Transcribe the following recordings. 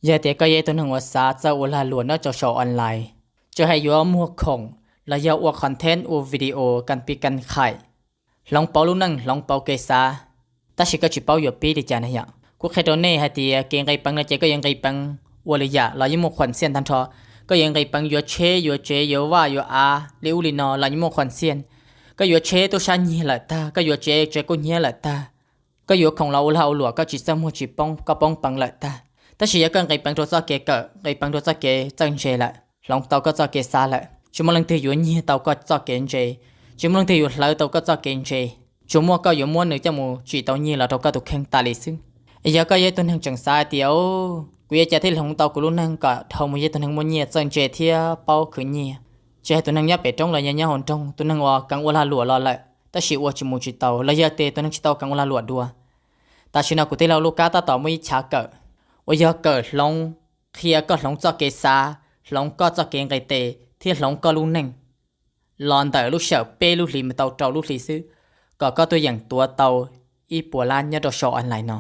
Yog tias koj yog ib tug neeg uas xav txawj ua lag luam nyob rau saum online, tsis hais yuav muag khoom los yog ua content ua video kas pis kas khais, hloov pauv lub neej hloov pauv kev xav, tab sis koj tsis paub yuav pib li cas na yom. Kuv qhia rau nej hais tias kev nqis peev no ces koj yuav nqis peev ua lwm yam los yeej muaj khuam xiaj tag nrho. Koj yuav nqis peev yuav tsheb yuav tsev yuav vaj yuav av li ub li no los yeej muaj khuam xiaj. Koj yuav tsheb tub sab nyiag lawm tag, koj yuav tsev tsev kub hnyiab lawm tag, koj yuav khoom los ua lag ua luam koj tsis txawj muag tsis poob, koj poob peev lawm tag. Tab sis yog koj nqis peev rau txoj kev kawm, nqis peev rau txoj kev txawj ntse lawm, hloov tau koj txoj kev xav lawm, tsis muaj leej twg yuav nyiag tau koj txoj kev ntse, tsis muaj leej twg yuav hlawv tau koj txoj kev ntse. Tsuas muaj koj yuav muab nws coj mus tsim tau nyiaj los rau koj tus kheej tas li xwb. Es yog koj yog ib tug neeg tseem xav hais tias, kuv yuav ua cas thiaj li hloov tau kuv lub neej kom dhau mus yog ib tug neeg muaj nyiaj txawj ntse thiab paub khwv nyiaj, tsis hais tus neeg nyob pem roob los yog nyob hauv nroog, tus neeg uas keev ua lag luam los lawm tab sis ua tsis mus tsis tau, los yog tias tus neeg tsis tau keev ua lag luam dua. Tam sim no kuv tij laug Lub Kab tab tom muaj ib chav kawm uas yog kawm hloov, qhia koj hloov txoj kev xav, hloov koj txoj kev nqis tes thiab hloov koj lub neej los ntawm lub sij hawm peb lub hlis mus tau rau lub hlis xwb, kom koj tuaj yeem tuav tau ib puas lab nyob rau saum online no.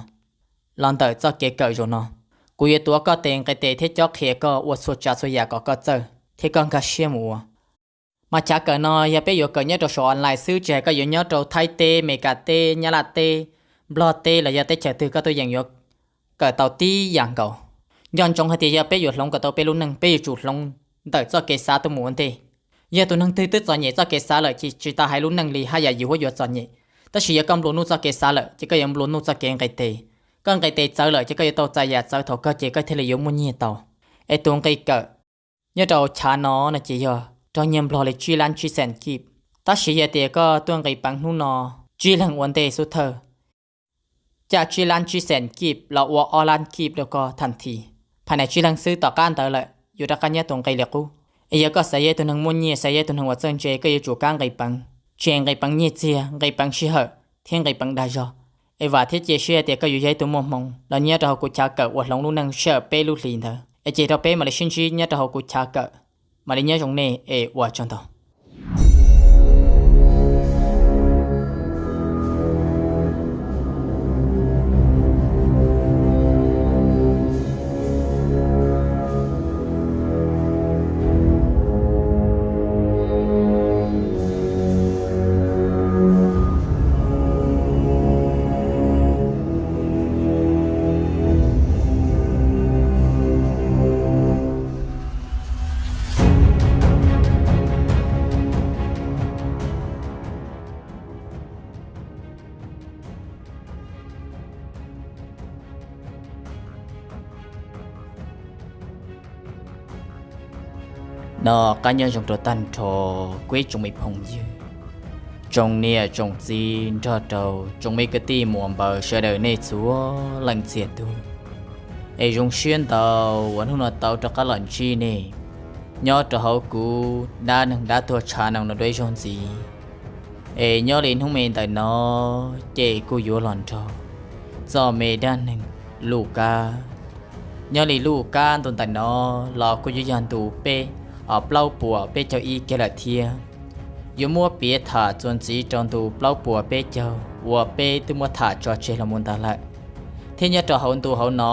Los ntawm txoj kev kawm zaum no, kuv yuav tuav koj tes nqis tes thiab cob qhia koj ua txhua tsav txhua yam kom koj txawj thiab koj nkag siab mus ua. Mas chav kawm no yog peb yuav kawm nyob rau saum online xwb, tsis hais koj yuav nyob rau Thaib teb, Meskas teb, Nyab Laj teb, Nplog teb los yog teb chaws twg koj tuaj yeem yuav kawm tau tib yam nkaus. Nco ntsoov hais tias yog peb yuav hloov kom tau peb lub neej, peb yuav tsum hloov ntawm txoj kev xav tuaj mus ua ntej. Yog tus neeg twg twb txom nyem txoj kev xav lawm ces tsis tas hais lub neej li haj yam yus huab yuav txom nyem. Tab sis yog koj nplua nuj txoj kev xav lawm ces koj yuav nplua nuj txoj kev nqis tes. Koj nqis tes txawv lawm ces koj yuav tau txais yam txawv thaum kawg ces koj thiaj li yuav muaj nyiaj tau. Es tus nqi kawm nyob rau chav no no ces yog raug nyiaj Nplog li tsib lab tsib xees kib. Tab sis yog tias koj tuaj nqis peev hnub no, tsib leeg ua ntej xub thawj caj tsib lab tsib xees kib los ua ob lab kib rau koj thaj thi. Phaj niam tsib leeg xwb, tom qab ntawd lawm yuav rov qab nyob tus nqi li qub. Es yog koj xav yog ib tug neeg muaj nyiaj, xav yog ib tug neeg uas txawj ntse, koj yuav tsum kab nqis peev, tsis hais nqis peev nyiaj txiag, nqis peev sij hawm thiab nqis peev dag zog. Es vam thiab cia siab tias koj yuav yog ib tug muaj hmoo los nyob rau hauv kuv chav kawm uas hloov lub neej sij hawm peb lub hlis ntawd. Es ces rau peb mam li sib ntsib nyob rau hauv kuv chav kawm. Mam li nyob zoo nej es ua tsaug ntau. Noj qab nyob zoo rau tag nrho kuv ib tsoom me phooj ywg, tsoom niam tsoom txiv nrog rau tsoom me kwv tij muam npawg sawv daws nej txhua leej txhia tug. Es zoo siab ntau uas hnub no tau rov qab los ntsib nej nyob rau hauv kuv dab neeg dab tuag tshav no dua ib zaug ntxiv. Es nyob li hnub me ntawm no ces kuj yuav los nrog txoj me dab neeg Luj Kab. Nyob li Luj Kab ntu ntawm no los kuj yuav yog ntu peb, plaub puas peb caug ib kiag lawm thiab. Yuav muab piav tham txuas ntxiv rau ntu plaub puas peb caug uas peb twb muab tham tso tseg los mus ntawd lawm. Thiab nyob rau hauv ntu hauv no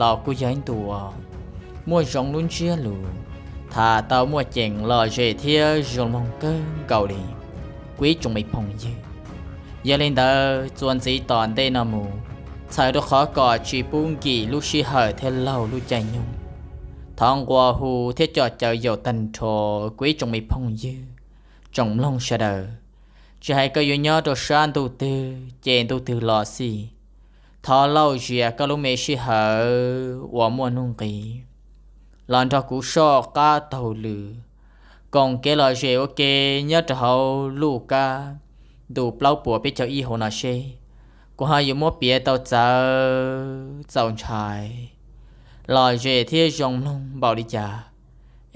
los kuj yog ib ntu muaj zoo lub ntsiab lus, tham tau muaj ceem lom zem thiab zoo mloog kawg nkaus li kuv ib tsoom me phooj ywg. Yog li ntawd txuas ntxiv tom ntej no mus, txhawm rau qhov kom tsis pub nkim lub sij hawm thiab laug lub caij nyoog, thov nqua hu thiab coj caw yaum tag nrho kuv ib tsoom me phooj ywg, tsoom mloog sawv daws, tsis hais koj yuav nyob rau sab ntuj twg ces ntuj twg los xij, thov lauj zias koj lub me sij hawm uas muaj nuj nqis los nrog kuv soj qab taug lw, koom kev lom zem ua ke nyob rau hauv Luj Kab ntu plaub puas peb caug ib hauv no seb kuv ho yuav muab piav tau txawv txaus ntshai lom zem thiab zoo mloog npaum li cas.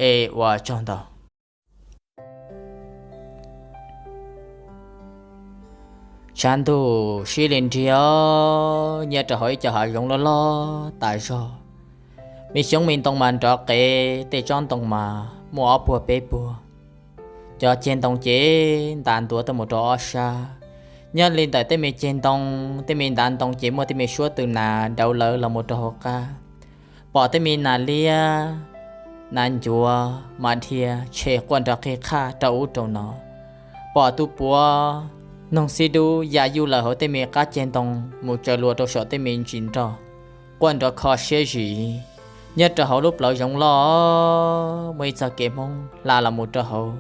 Es ua tsaug ntau. Tshav ntuj sib li nrig nyob rau hauv ib co hav zoov loj loj tas zog. Me xyoob me ntoo mas nrov qev, tej tsob ntoo mas muaj ob puag peb puag. Cov ceg ntoo ces ntas ntuav tuaj mus rau ob sab. Nyob li ntawm tej me ceg ntoo, tej me ntav ntoo ces muaj tej me suab tw nas nrauv lawv los mus rau hauv qab. pom tej me nas liab, nas ncuav mas dhia tshe quaj nrov qig qhaj rau ub rau no, pom tus puav noog xib dub ya yuj lawm hauv tej me qab ceg ntoo mus tsaws lua rau saum tej me ntsis nroj, quaj nrov kho siab zim. Nyob rau hauv lub plawv zoov loj, muaj ib txoj kev Hmoob hla los mus rau hauv.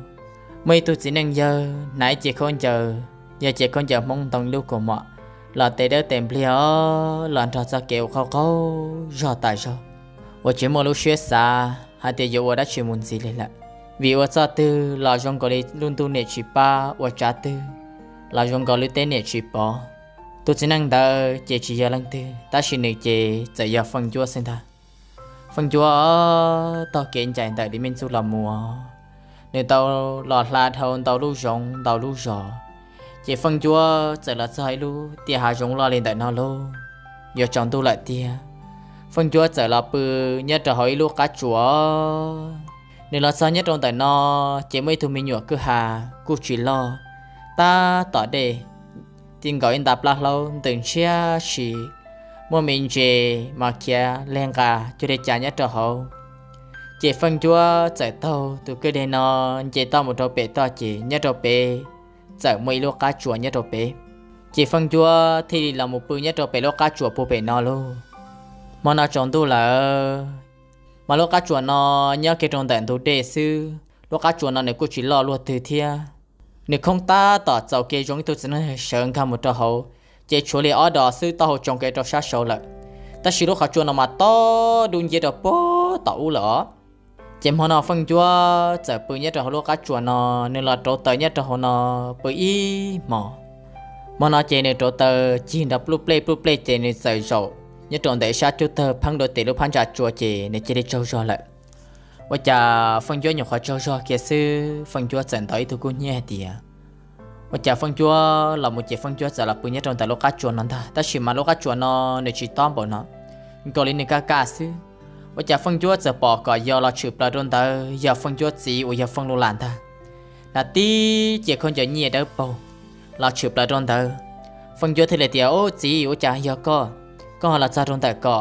Muaj ib tug txiv neej yawg hnav ib ce khaub ncaws, yog ce khaub ncaws Hmoob ntoo lub kaus mom, los tes dawb tes npliag os, los nrog txoj kev ua qaug qaug zog tas zog, uas tsis muaj lub siab xav hais tias yuav ua dab tsi mus ntxiv li lawm. Vim ua txoj twg los zoo nkaus li lub ntuj niam tsis pab, ua tsav twg los zoo nkaus lub teb niam tsis pov. Tus txiv neej ntawd ces tsis yog leej twg, tab sis nws ces txawm yog Feej Ncuab xwb ntag. Feej Ncuab taug kev ncaim ntawm Lis Mej Ntxuj los mus, nws tau los hla dhau ntau lub zoov ntau lub zos, ces Feej Ncuab txawm los txog ib lub tiaj hav zoov loj li ntawm no lauj. Yuav tsaus ntuj lawm tiag, Feej Ncuab txawm los pw nyob rau hauv ib lub qab tsuas. Nws los txog nyob rau ntawm no, ces muaj ib tug me nyuam kwj ha kuj tsis loj, tab tom dej, ti nkaus ib nta plab hlaub ntws ntshiab si, muaj me ntses mas khiav leg nqa cuag li cas nyob rau hauv. Ces Feej Ncuab txawm taug tus kwj deg no nce toj mus rau pem toj ces nyob rau pem txawm muaj ib lub qab tsuas nyob rau pem. Ces Feej Ncuab thiaj li los mus pw nyob rau pem lub qab tsuas puag pem no lauj. Hmo no tsaus ntuj lawm, mas lub qab tsuas no nyob kiag rau ntawm ntug dej xwb. Lub qab tsuas no nws kuj tsis loj luaj twg thiab. Nws khoob tab tom txaus kev zoo ib tug txiv neej sawv nkag mus rau hauv, ces tshuav li ob dos xwb taub hau tsoo kev rau sab saud lawm. Tab sis lub qhov tsua no mas tob dub nciab rau puag tom ub lawm os. Ces hmo no Feej Ncuab txawm pw nyob rau hauv lub qab tsuas no, nws los rauv taws nyob rau hauv no pw ib hmos. Hmo no ces nws rauv taws cig nrov pluj plej pluj plej ces nws txawm zaum nyob rau ntawm sab cub tawg pheeb dua tim lub phab ntsa tsua ces nws cia li tsaug zog lawm. Ua cas Feej Ncuab nyuam qhuav tsaug zog kiag xwb, Feej Ncuab txawm ntawd ib tug kub hnyiab hais tias, ua cas Feej Ncuab los mus ces Feej Ncuab txawm los pw nyob rau ntawm lub qab tsuas no ntag, tab sis mas lub qab tsuas no nws tsis tob npaum no, nkaus li nws kaj kaj xwb. Ua cas Feej Ncuab txawm pom kom yog los tshwm plaws rau ntawd yog Feej Ncuab txiv uas yog Feej Lus Lam ntag. Hnav tib ce khaub ncaws nyiaj dawb paug los tshwm plaws rau ntawd. Feej Ncuab thiaj li tias, Ub txiv, ua cas yog koj, koj ho los txog rau ntawm ko?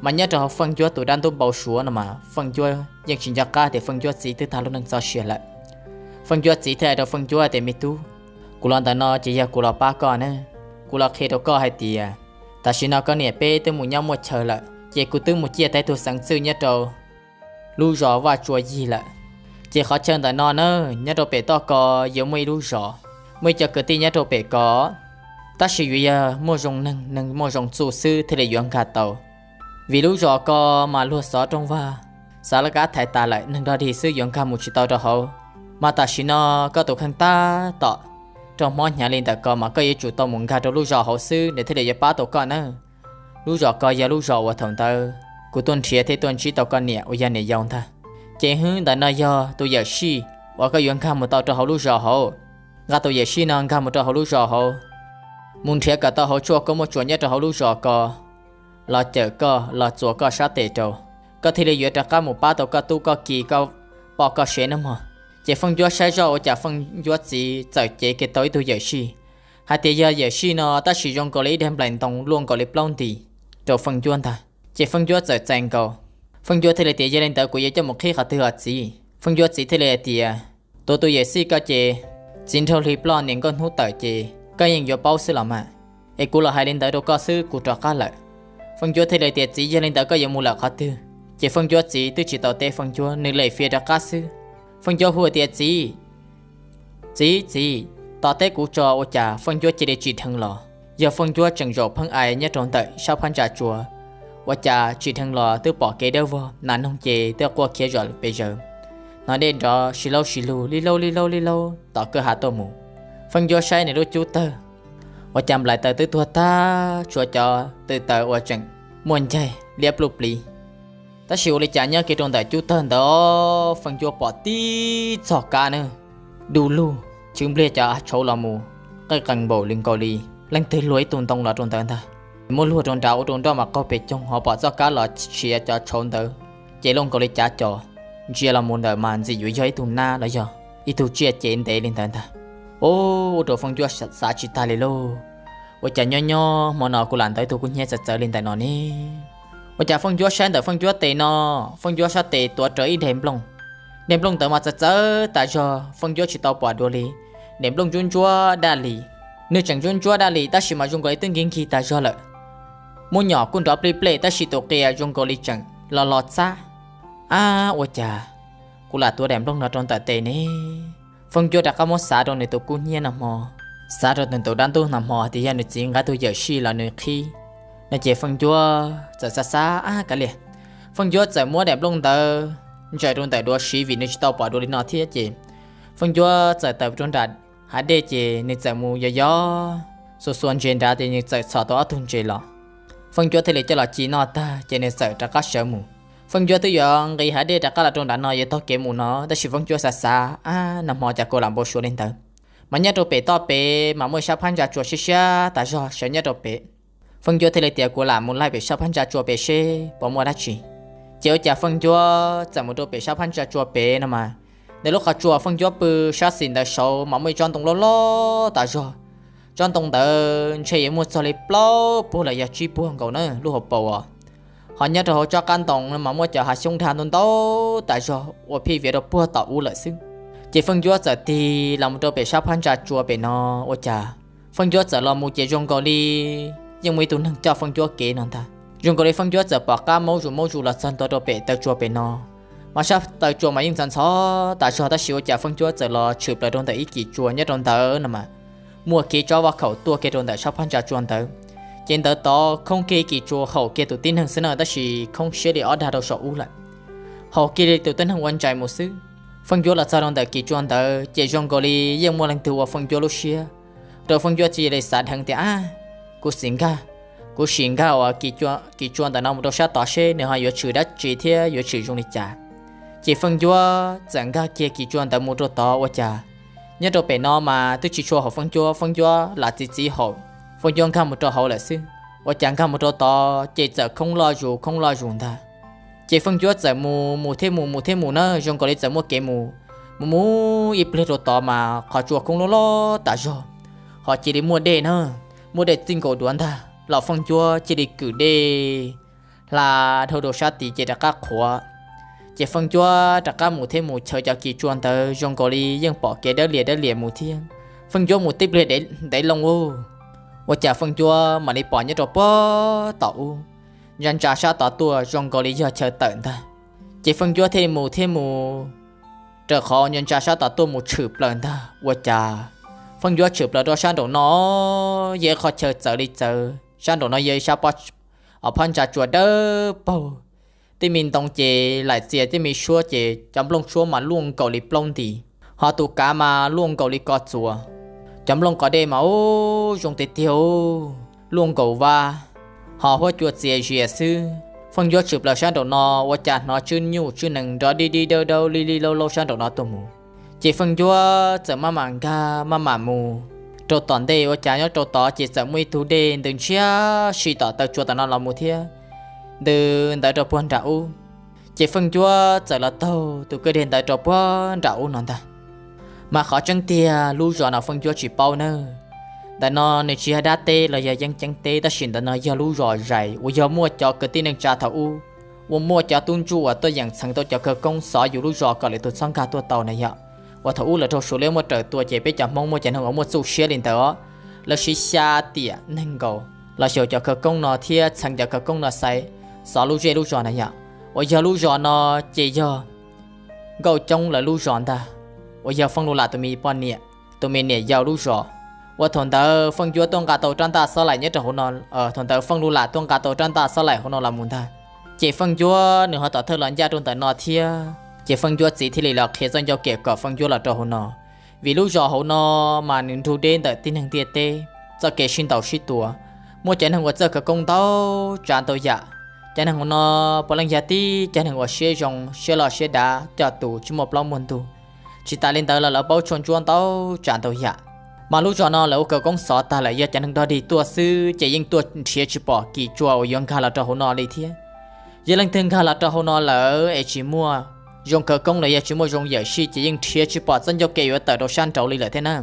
Mas nyob rau hauv Feej Ncuab tus dab ntub npau suav no mas Feej Ncuab yeej tsis nco qab tias Feej Ncuab txiv twb tag lub neej txoj sia lawm. Feej Ncuab txiv thiaj hais rau Feej Ncuab tias, Me tub, kuv los ntawm no ces yog kuv los pab koj ne. Kuv los qhia rau koj hais tias tam sim no koj niam peb twb mus nyob muaj chaw lawm, ces kuv twb mus ciaj tau ib tug xeev txwj nyob rau lub zos Vaj Tsua Yig lawm. Ces qhov chaw ntawm no na, nyob rau pem toj ko yuav muaj ib lub zos, muaj ib co kwv tij nyob rau pem ko, tab sis yuav yog muaj zoo neeg, neeg muaj zoo txuj xwb thiaj li yuav nkag tau. Vim lub zos ko mas luag xov rooj vag, xav laj kab thaiv tas lawm, neeg dog dig xwb yuav nkag mus tsis tau rau hauv. Mas tam sim no koj tus kheej tab tom raug mob hnyav li ntawm ko mas koj yuav tsum tau mus nkag rau lub zos hauv xwb nws thiaj li yuav pab tau koj nawb. Lub zos ko yog lub zos uas thaum ntawd kuv tuaj nrhiav thiab tuaj ntsib tau koj niam uas yog niam yau ntag. Ces hwb, ntawm no yog tus yawm sij uas koj yuav nkag mus tau rau hauv lub zos hauv. Nqa tus yawm sij no nkag mus rau hauv lub zos hauv, mus nrhiav kom tau hauv tshuaj koj muaj tsuas nyob rau hauv lub zos ko, los cawm koj, los txuas koj sab tes rau, koj thiaj li yuav rov qab mus pab tau koj tub koj ki, koj poj koj sev nawb mog. Ces Feej Ncuab saib zoj ua cas Feej Ncuab txiv txawm cev kiag tau ib tug yawm sij, hais tias yog yawm sij no tab sis zoo nkaus li ib daim nplaim ntoo luaj nkaus li plaub nti rau Feej Ncuab ntag. Ces Feej Ncuab txawm txais nkaus. Feej Ncuab thiaj li tias, Yog li ntawd kuv yuav coj mus qhib qhov twg os txiv? Feej Ncuab txiv thiaj li hais tias, Tuav tus yawm sij ko ces txiv nraug hli ploj niam nkauj hnub tawm ces koj yeej yuav paub xwb los mas. Es kuv los hais li ntawd rau koj xwb kuv rov qab lawm. Feej Ncuab thiaj li tias, Txiv, yog li ntawd koj yuav mus lawm qhov twg? Ces Feej Ncuab txiv twb tsis tau teb Feej Ncuab, nws lem fiav rov qab xwb. Feej Ncuab hu tias, Txiv, txiv, txiv, tos teb kuv tso. Ua cas Feej Ncuab cia li tsim dheev los. Yog Feej Ncuab tseem zaum pheeb ai nyob rau ntawm sab phab ntsa tsua, ua cas tsim dheev los twb pom kev dawb vog, nas noog ces twb quaj khiav zom pes zaws, hnov dej nrov si laub si lug li laub li laub li laub tom kwj ha tuaj mus. Feej Ncuab saib nws lub cub tawg, ua cas nplaim taws twb tuag tag, tshuav cov tw taws uas tseem muaj ncaig liab pluj pliv. Tab sis ua li cas nyob kiag rau ntawm cub tawg ntawd, Feej Ncuab pom tib txog kab na, du lug, tsw npliag cov tshauv los mus, qeej qees npaum li nkaus li leej twg luag ib tug ntoo los rau ntawd ntag. Muab luag rau nrad ua rau nroj mas qaug pes coog, ho pom txoj kab los tshiav cov tshauv ntawd, ces luaj nkaus li cav cos, ntsia los mus ntawm mas ntxim yuav yog ib tug nab los yog ib tug tsiaj cev ntev li ntawd ntag. Ub, ua rau Feej Ncuab xav tsis tag li lauj, ua cas nyob nyob hmo no kuv lam ntawd ib tug kub hnyiab txawv txawv li ntawm no ne? Ua cas Feej Ncuab saib ntawm Feej Ncuab tes no, Feej Ncuab sab tes tuav rawv ib daim nplooj. Daim nplooj ntawd mas txawv txawv tas zog, Feej Ncuab tsis tau pom dua li. Daim nplooj ntsuab ntsuab daj li, nws tseem ntsuab ntsuab daj li tab sis mas zoo nkaus li twb nkig nkig tas zog lawm. Muab nyom kuj nrov plij plej tab sis tus qia zoo nkaus li tseem los los txab. Ab, ua cas kuv lam tuav daim nplooj no rau ntawm tes ne? Feej Ncuab rov qab muab xav rau nws tus kub hnyiab nag hmo, xav rau nws tus dab ntub nag hmo tias yog nws txiv nqa ib tug yawm sij los nws qhib no ces Feej Ncuab txawm xav xav, ab, kav liam. Feej Ncuab txawm muab daim nplooj ntawd ntsaws rau ntawm duav siv vim nws tsis tau pom dua li no thiab ces Feej Ncuab txawm tawm rau nram hav dej ces nws txawm mus yos yos xuas xuas ntses nrad ces nws txawm txhom tau ob tug ntses los. Feej Ncuab thiaj li coj los ci noj tag ces nws txawm rov qab sawv mus. Feej Ncuab twb yuav nqis hav dej rov qab los rau nram no yuav taug kev mus no tab sis Feej Ncuab xav xav, ab, nag hmo cas kuv lam npau suav li ntawd. Mas nyob rau pem toj pem mas muaj sab phab ntsa tsua siab siab tas zog sawv nyob rau pem. Feej Ncuab thiaj li tias kuv lam mus laij pem sab phab ntsa tsua pem seb puas muaj dab tsi. Ces ua cas Feej Ncuab txawm mus rau pem sab phab ntsa tsua pem no mas, ntawm lub qhov tsua Feej Ncuab pw sab xis ntawd saud mas muaj ib tsob ntoo loj loj tas zog. Tsob ntoo ntawd ntshe yuav muaj txog li plaub puag los yog tsib puag nkaus na lub hauv paus os. Ho nyob rau hauv tsob qab ntoo no mas muaj cov hav xyoob dag ntau ntau tas zog ua phij viav rau puag tom ub lawm xwb. Ces Feej Ncuab txawm tig los mus rau pem sab phab ntsa tsua pem no, ua cas Feej Ncuab txawm los mus ces zoo nkaus li yeej muaj ib tug neeg coj Feej Ncuab kev no ntag. Zoo nkaus li Feej Ncuab txawm pom qab maub zus maub zus los txog ntua rau pem taw tsua pem no. Mas sab taw tsua mas yeej ntxhov ntxhov tas zog tab sis ua cas Feej Ncuab txawm los tshwm plaws rau ntawm ib kis tsua nyob rau ntawd no mas muaj kev tsob vaj khaum tuaj kiag rau ntawm sab phab ntsa tsua ntawd. Ces ntawd tod khoob kiag ib kis tsua haum kiag tus tib neeg xwb na tab sis khoob siab li ob dag rau saum ub lawm, haum kiag li tus tib neeg ua ntsais mus xwb. Feej Ncuab los txog rau ntawm kis tsua ntawd ces zoo nkaus li yeej muaj leej twg ua Feej Ncuab lub siab, rau Feej Ncuab cia li xav dheev tias, ab, kuv sim nkag, kuv sim nkag uas kis tsua ntawm no mus rau sab tod seb nws ho yuav tshwm dab tsi thiab yuav tshwm zoo li cas. Ces Feej Ncuab txawm nkag kiag kis tsua ntawd mus rau tod ua cas nyob rau pem no mas twb tsis tshua haum Feej Ncuab, Feej Ncuab lam txiv txiv haum, Feej Ncuab nkag mus rau hauv lawm xwb. Ua cas nkag mus rau tod ces txawm khoob loj zus khoob loj zus ntag. Ces Feej Ncuab txawm mus mus thiab mus mus thiab mus na zoo nkaus li txawm muaj kev mus, mus mus ib pliag rau tod mas qhov tsua khoob loj loj tas zog, ho cia li muaj dej na, muaj dej txij nkaus duav ntag los Feej Ncuab cia li kwm dej hla dhau rau sab tid ces rov qab qhuav. Ces Feej Ncuab rov qab mus thiab mus chaws cov kis tsua ntawd zoo nkaus li yeej pom kev dawb lias dawb lias mus thiab. Feej Ncuab mus tib pliag ntev loo ua, ua cas Feej Ncuab mam li pom nyob rau puag tom ub, ntsa ntsa sab tod tuaj zoo nkaus li yog chaw tawm ntag. Ces Feej Ncuab thiaj li mus thiab mus raws qhov ntsa ntsa sab tod tuaj mus tshwm plaws ntag ua cas Feej Ncuab tshwm plaws rau sab nraum no yog ib qho chaw txawv li txawv, sab nraum no yog ib sab phab ntsa tsua dawb paug. Tej me ntoo ces laim txias, tej me suab ces cov nplooj suab mas luaj nkaus li plaub nti, ho tus kav mas luaj nkaus li ko txuas. Cov nplooj qos dej mas ub zoo tiag tiag ub, luaj nkaus vab, ho huab cua txias zias xwb. Feej Ncuab tshwm plaws sab nraum no ua cas hnov tswb nyuj tswb nees nrov dib dib dawb dawb lib lib laub laub sab nraum no tuaj mus. Ces Feej Ncuab txawm maj mam nkag maj mam mus rau tom ntej ua cas nyob rau tod ces txawm muaj ib tug dej ntws ntshiab si tom taw tsua tom no los mus thiab ntws ntawd rau puag nram ub. Ces Feej Ncuab txawm los taug tus kwj deg ntawd rau puag nram ub no ntag. Mas qhov tseeb tiag lub zos no Feej Ncuab tsis paub nawb. Ntawm no nws tsis yog dab teb los yog yeeb ceeb teb tab sis ntawm no yog lub zos zais uas yog muaj cov kwv tij neej tsa thaum ub uas muaj cov tub ntsuj uas tuaj yeem txheev tau cov khawv koob xov yus lub zos kom lwm tus txhob nkag tuaj tau na yom. Uas thaum ub lawv raug Suav liab muab raws tua ces peb cov Hmoob muaj cov neeg uas muaj txuj siab li ntawd os, lawv siv xya tiam neeg nkaus los xyaum cov khawv koob no thiab txheev cov khawv koob no xaiv xov lub zej lub zos na yom. Uas yog lub zos no ces yog Nkauj Coob lawv lub zos ntag, uas yog Feej Lus Lam tus me poj niam, tus me niam yau lub zos. Uas thaum ntawd Feej Ncuab tuaj nqa tau rab ntaj xob laim nyob rau hauv no, thaum ntawd Feej Lus Lam tuaj nqa tau rab ntaj xob laim hauv no los mus ntag. Ces Feej Ncuab nws ho tom thawj los ncaj rau ntawm no thiab, ces Feej Ncuab txiv thiaj li los qhia txoj ncauj kem kom Feej Ncuab los rau hauv no. Vim lub zos hauv no mas nws nrug deb ntawm tib neeg ntiaj teb, txoj kev sib ntaus sib tua, muaj cov neeg uas txawj khawv koob ntau tsav ntau yam. Cov neeg hauv no puav leej yog tib cov neeg uas siab zoo siab loj siab dav coj tus tsis muaj plaub muaj ntug. Tsis tas li ntawd los lawv paub tshuaj ntsuab ntau tsav ntau yam. Mas lub zos no lawv ua khawv koob xov tag lawm yog cov neeg dog dig tuaj xwb ces yeej tuaj nrhiav tsis pom kis tsua uas yuav nkag los rau hauv no li thiab. Yog leej twg nkag los rau hauv no lawm es tsis muaj zoo khawv koob los yog tsis muaj zoo yawm sij ces yeej nrhiav tsis pom txoj ncauj kev yuav tawm rau sab nraud li lawm thiab na.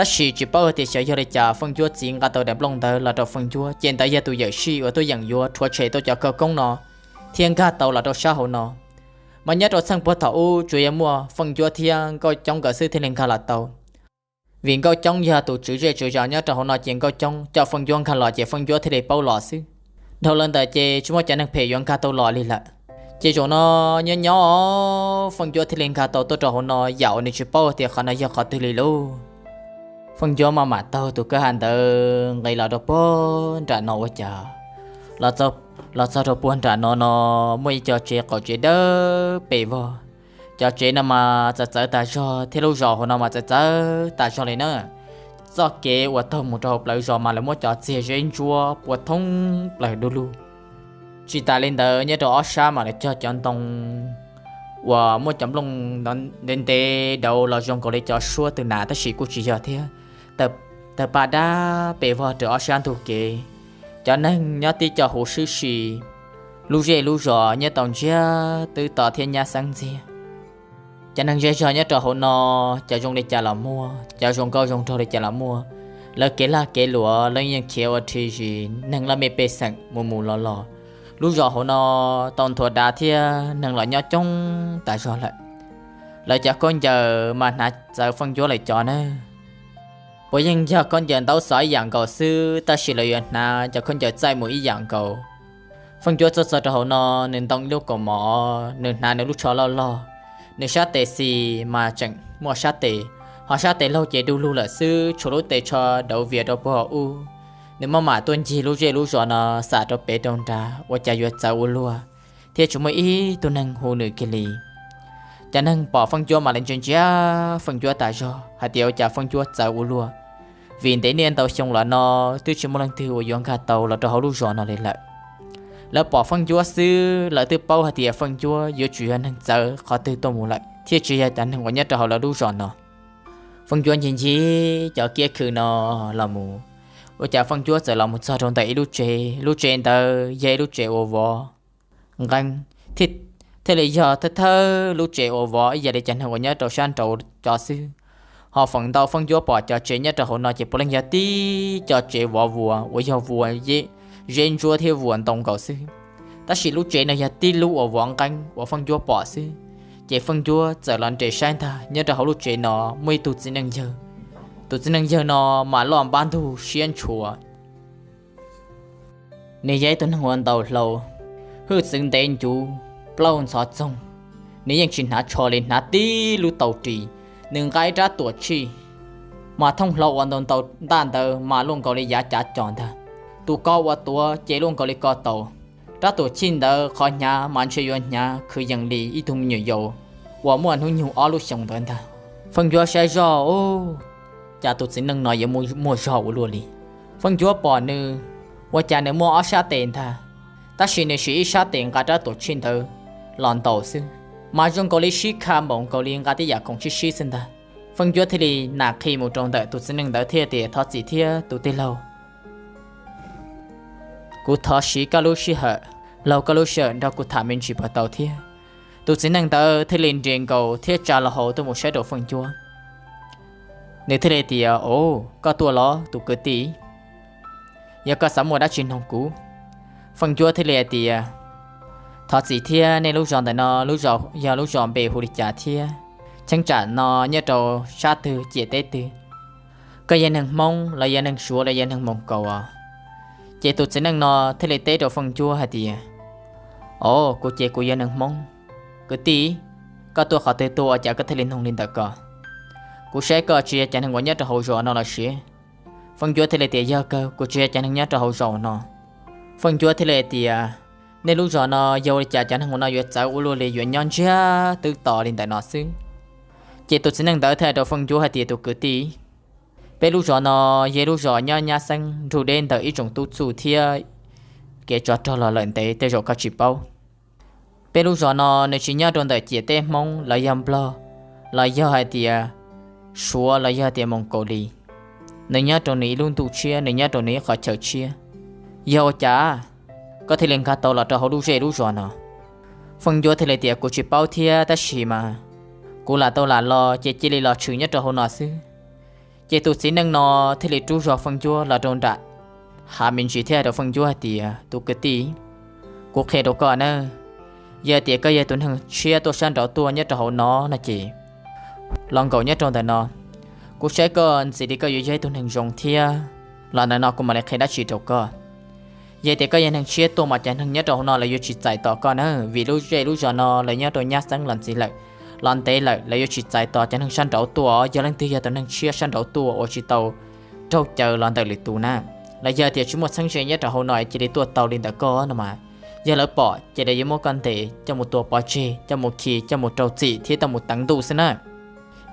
Tab sis tsis paub hais tias xyov yog li cas Feej Ncuab txiv nqa tau daim nplooj ntawd los rau Feej Ncuab, ces ntawd yog tus yawm sij uas tuaj yeem yuav rhuav tshem tuaj cov khawv koob no thiab nkag tau los rau sab hauv no. Mas nyob rau txheej puag thaum ub tsuas yog muaj Feej Ncuab thiab Nkauj Coob nkawd xwb thiaj li nkag los tau. Vim Nkauj Coob yog tus tswv zej tswv zos nyob rau hauv no ces Nkauj Coob coj Feej Ncuab nkag los ces Feej Ncuab thiaj li paub los xwb. Dhau los ntawd ces tsis muaj cov neeg phem yuav nkag tau los li lawm. Ces zaum no nyob nyob Feej Ncuab thiaj li nkag tau tuaj rau hauv no yam uas nws tsis paub tias qhov no yog qhov twg li lauj. Feej Ncuab maj mam taug tus kwj ha ntawd nqis los rau puag nram no ua cas los txog rau puag nram no no muaj ib co tsev qaum tsev dawb pes vog. Cov tsev no mas txawv txawv tas zog thiab lub zos hauv no mas txawv txawv tas zog li na. Txoj kev uas taug mus rau hauv plawv zos mas lawv muab cov txiag zeb ntsuab pua thoob plaws du lug. Tsis tas li ntawd nyob rau ob sab mas lawv cog cov ntoo uas muaj cov nplooj ntev ntev dauv los zoo nkaus li cov suab tw nas tab sis kuj tsis yog thiab. Tawg paj dab pes vog rau ob sab ntug kev. Cov neeg nyob tib co huv sib si, lub zej lub zos nyob tau ntsiag twb to thiab nyab xeeb ntxiag. Cov neeg zej zog nyob rau hauv no, cov zoo li cas los muaj, cov zoo nkauj zoo nraug li cas los muaj. Lawv kev lag kev luam lawv yeej khiav ua rhi zis, neeg laj mej pej xeem mus mus los los. Lub zos hauv no tau nthuav dav thiab neeg los nyob coob tas zog lawm. Lawv cov khaub ncaws mas hnav txawv Feej Ncuab lawm cov na. Puas yeej yog khaub ncaws ntaub xov ib yam nkaus xwb tab sis lawv yuav hnav cov khaub ncaws txaij mus ib yam nkaus. Feej Ncuab txog txog rau hauv no, nws ntoo ib lub kaus mom, nws hnav nws lub tsho loj loj, nws sab tes xis mas tseem muaj sab tes, ho sab tes laug ces du lug lawm xwb tshuav lub tes tsho dauv vias rau puag hauv ub. Nws maj mam tuaj ncig lub zej lub zos no xam rau pem rau nrad ua cas yuav txawv ua luaj, thiab tsis muaj ib tug neeg hu nws kiag li. Cov neeg pom Feej Ncuab mas lawv ntsia ntsia Feej Ncuab tas zog hais tias ua cas Feej Ncuab txawv ua luaj, vim ntev niaj ntau xyoo los no twb tsis muaj leej twg uas yuav nkag tau los rau hauv lub zos no li lawm. Lawv pom Feej Ncuab xwb lawv twb paub hais tias Feej Ncuab yuav tsum yog neeg txawv qhov twg tuaj mus lawm thiaj tsis yog cov neeg uas nyob rau hauv lawv lub zos no. Feej Ncuab ncig ncig cov kiab khw no los mus, ua cas Feej Ncuab txawm los mus txog rau ntawm ib lub tsev, lub tsev ntawd yog ib lub tsev uas vov nqeeb, thiaj li yog thawj thawj lub tsev uas vov ib yam li cov neeg uas nyob rau sab nraud cov xwb. Ho feem ntau Feej Ncuab pom cov tsev nyob rau hauv no ces puav leej yog tib co tsev vov vuas uas yog vuas zeb ntsuab thiab vuas ntoo nkaus xwb. Tab sis lub tsev no yog tib lub uas vov nqeeb uas Feej Ncuab pom xwb. Ces Feej Ncuab txawm los nres saib ntag nyob rau hauv lub tsev no muaj ib tug txiv neej yawg. Tus txiv neej yawg no mas loj npab ntug siab ntshua. Nws yog ib tug neeg uas ntaus hlau, hwj txwv ntev ncuv, plaub ntxhov txoog. Nws yeej tsis hnav tsho li, hnav tib lub tau ris. Nws nqa ib rab tuam tshij, mas thooj hlau uas ntaus ntaus ntaj ntawd mas luaj nkaus li yav cav cos ntag. Tus ko uas tuav ces luaj nkaus li ko taus. Rab tuam tshij ntawd qhov hnyav mas ntshe yuav hnyav khwv yees li ib tug me nyuam yaus uas muaj hnub nyoog ob lub xyoos ntawd ntag. Feej Ncuab saib zoj, ub, cas tus txiv neej no yuav muaj zog ua luaj li. Feej Ncuab pom nws, ua cas nws muaj ob sab tes ntag, tab sis nws siv ib sab tes nqa rab tuam tshij ntawd los ntaus xwb, mas zoo nkaus li sib kha npaum nkaus li nqa tej yam khoom sib sib xwb ntag. Feej Ncuab thiaj li nam qhi mus rau ntawm tus txiv neej ntawd thiaj tias, thov txim thiab tus tij laug, kuv thov siv koj lub sij hawm, laug koj lub sij hawm nrog kuv tham me ntsis puas tau thiab? Tus txiv neej ntawd thiaj li nres nkaus thiab tsa lo hau tuaj mus saib rau Feej Ncuab. Nws thiaj li tias, o, koj tuaj los tus kwv tij? Yog koj xav muaj dab tsi nug kuv. Feej Ncuab thiaj li hais tias, thov txim thiab, nej lub zos ntawm no lub zos yog lub zos npe hu li cas thiab cheeb tsam no nyob rau sab twg ciam teb twg? Koj yog neeg Hmoob los yog neeg Suav los yog neeg Moos Kaus os? Ces tus txiv neej no thiaj li teb rau Feej Ncuab hais tias, o, kuv ces kuv yog neeg Hmoob. Kwv tij, koj tuaj qhov twg tuaj ua cas koj thiaj li nug li ntawd ko? Kuv saib koj tsis yog cov neeg uas nyob rau hauv zos no los sis? Feej Ncuab thiaj li tias, yog kawg, kuv tsis yog cov neeg nyob rau hauv zos no. Feej Ncuab thiaj li tias, nej lub zos no yog ua li cas cov neeg ua no yuav txawv ua luaj li, yuav nyob ntsiag twb to li ntawm no xwb? Ces tus txiv neej ntawd thiaj hais rau Feej Ncuab hais tias, tus kwv tij, peb lub zos no yog lub zos nyob nyab xeeb nrug deb ntawm ib tsoom tub txuj thiab kev tsov rog los lawm ntev, tej zaum koj tsis paub. Peb lub zos no nws tsis nyob rau ntawm ciam teb Hmoob los yog Nplog, los yog hais tias Suav los yog tias Moos Kaus li. Nws nyob rau nws ib lub ntuj tshiab, nws nyob rau nws ib qhov chaw tshiab. Yog ua cas koj thiaj li nkag tau los rau hauv lub zej lub zos no? Feej Ncuab thiaj li tias, kuv tsis paub thiab, tab sis mas kuv lam tau lam los ces cia li los tshwm nyob rau hauv no xwb. Ces tus txiv neej no thiaj li rub zog Feej Ncuab los rau nram hav me ntsis thiab hais rau Feej Ncuab hais tias, tus kwv tij, kuv qhia rau koj na, yog tias koj yog tus neeg tshiab tuaj sab nraud tuaj nyob rau hauv no no ces los nkaum nyob rau ntawm no, kuv saib koj ntxim li koj yuav yog ib tug neeg zoo thiab. Los ntawm no kuv mam li qhia dab tsi rau koj. Yog tias koj yog neeg tshiab tuaj mas cov neeg nyob rau hauv no lawv yuav tsis txais tos koj na, vim lub zej lub zos no lawv nyob rau nyab xeeb los ntxiv lawm, los ntev lawm, lawv yuav tsis txais tos cov neeg sab nraud tuaj. Yog leej twg yog tus neeg tshiab sab nraud tuaj uas tsis tau raug caw los ntawm lwm tus na, los yog tias tsis muaj txheeb ze nyob rau hauv no cia li tuaj tau li ntawm koj no mas, yog lawv pom ces lawv yuav muab koj ntes coj mus tua pov tseg, coj mus khi, coj mus rau txim thiab coj mus teev ntuj xwb na.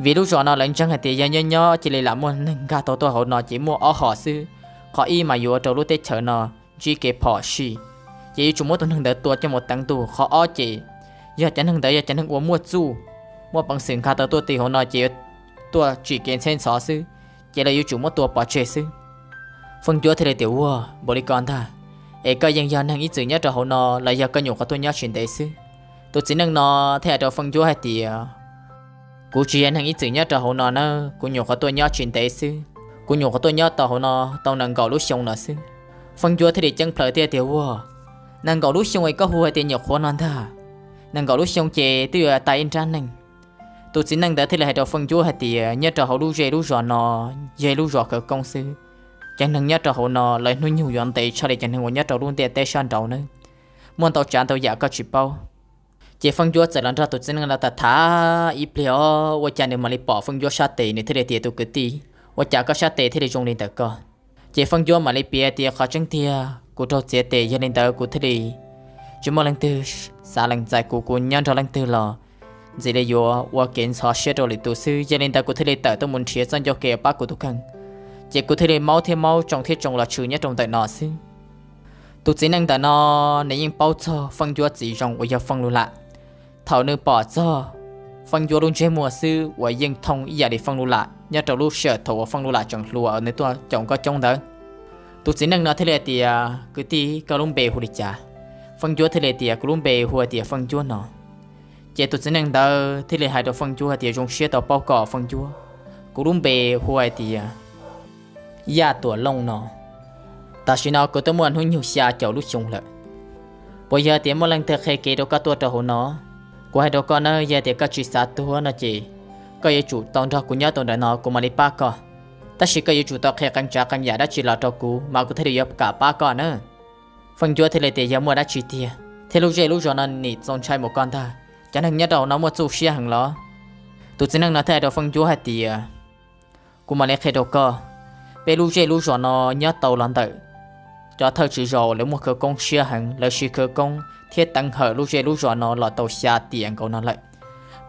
Vim lub zos no lawv ntseeg hais tias yog nyob nyob cia li lam muaj neeg nkag tau tuaj hauv no ces muaj ob hom xwb. Qhov ib mas yuav ua rau lub teb chaws no ntsib kev phom sij, ces yuav tsum muab tus neeg ntawd tua coj mus teev ntuj. Qhov ob ces yog cov neeg ntawd yog cov neeg uas muaj txuj, muaj peev xwm nkag tau tuaj ti hauv no ces yuav tuaj tsim kev ntxheb ntxhov xwb, ces lawv yuav tsum muab tua pov tseg xwb. Feej Ncuab thiaj li tias, ua npaum li ko ntag, es koj yeej yog neeg ib txwm nyob rau hauv no los yog koj nyuam qhuav tuaj nyob tsis ntev xwb? Tus txiv neej no thiaj hais rau Feej Ncuab hais tias, kuv tsis yog neeg ib txwm nyob rau hauv no na, kuv nyuam qhuav tuaj nyob tsis ntev xwb. Kuv nyuam qhuav tuaj nyob tau hauv no tau nees nkaum lub xyoo no xwb. Feej Ncuab thiaj li ceeb plhaws thiaj tias, ua, nees nkaum lub xyoo es koj hu hais tias nyuam qhuav no ntag? Nees nkaum lub xyoo ces twb yuav tas ib nrab neej. Tus txiv neej ntawd thiaj li hais rau Feej Ncuab hais tias nyob rau hauv lub zej lub zos no yog ib lub zos khawv koob xwb. Cov neeg nyob rau hauv no lawv hnub nyoog yuav ntev tshaj li cov neeg uas nyob rau lub ntiaj teb sab nraud nawb. Muaj ntau tsav ntau yam koj tsis paub. Ces Feej Ncuab txawm los nrog tus txiv neej no tham tham ib pliag os, ua cas nws mam li pom Feej Ncuab sab tes, nws thiaj li tias, tus kwv tij, ua cas koj sab tes thiaj li zoo li ntawm ko? Ces Feej Ncuab mam li piav tias, qhov tseeb tiag kuv raug txiav tes, yog li ntawd kuv thiaj li tsis muaj leej twg xav lees txais kuv, kuv nyob nrog leej twg los ntxim li yuav ua kev ntxhov siab rau lwm tus xwb. Yog li ntawd kuv thiaj li tawm tuaj mus nrhiav txoj ncauj ke pab kuv tus kheej, ces kuv thiaj li maub thiab maub, tsoo thiab tsoo los tshwm nyob rau ntawm no xwb. Tus txiv neej ntawm no nws yeej paub txog Feej Ncuab txiv zoo uas yog Feej Lug Lam. Thaum nws pom txog Feej Ncuab lub ntsej muag xwb uas yeej thooj ib yam li Feej Lug Lam nyob rau lub sij hawm thaum uas Feej Lug Lam tseem hluas nws tuaj caum nkauj coob ntawd. Tus txiv neej no thiaj li hais tias, kwv tij, koj lub npe hu li cas? Feej Ncuab thiaj li tias, kuv lub npe hu hais tias Feej Ncuab no. Ces tus txiv neej ntawd thiaj li hais rau Feej Ncuab hais tias, zoo siab tau paub koj Feej Ncuab. Kuv lub npe hu hais tias Yaj Tuam Looj no. Tam sim no kuv twb muaj hnub nyoog xya caum lub xyoo lawm. Puas yog tias muaj leej twg qhia kev rau koj tuaj rau hauv no? Kuv hais rau koj na, yog tias koj tsis xav tuag no ces koj yuav tsum tau nrog kuv nyob tau ntawm no kuv mam li pab koj. Tab sis koj yuav tsum tau qhia qee tsav qee yam dab tsi los rau kuv mas kuv thiaj li yuav kam pab koj na. Feej Ncuab thiaj li tias, yog muaj dab tsi tiag thiab, lub zej lub zos no nim txaus ntshai mus koj ntag, cov neeg nyob rau hauv no muaj txuj siab heev los? Tus txiv neej no thiaj hais rau Feej Ncuab hais tias, kuv mam li qhia rau koj, peb lub zej lub zos no nyob tau los ntawm cov thawj tswv zos uas lawv muaj khawv koob siab heev, lawv siv khawv koob thiab teev hawm lub zej lub zos no los tau xya tiam nkaus no lawm.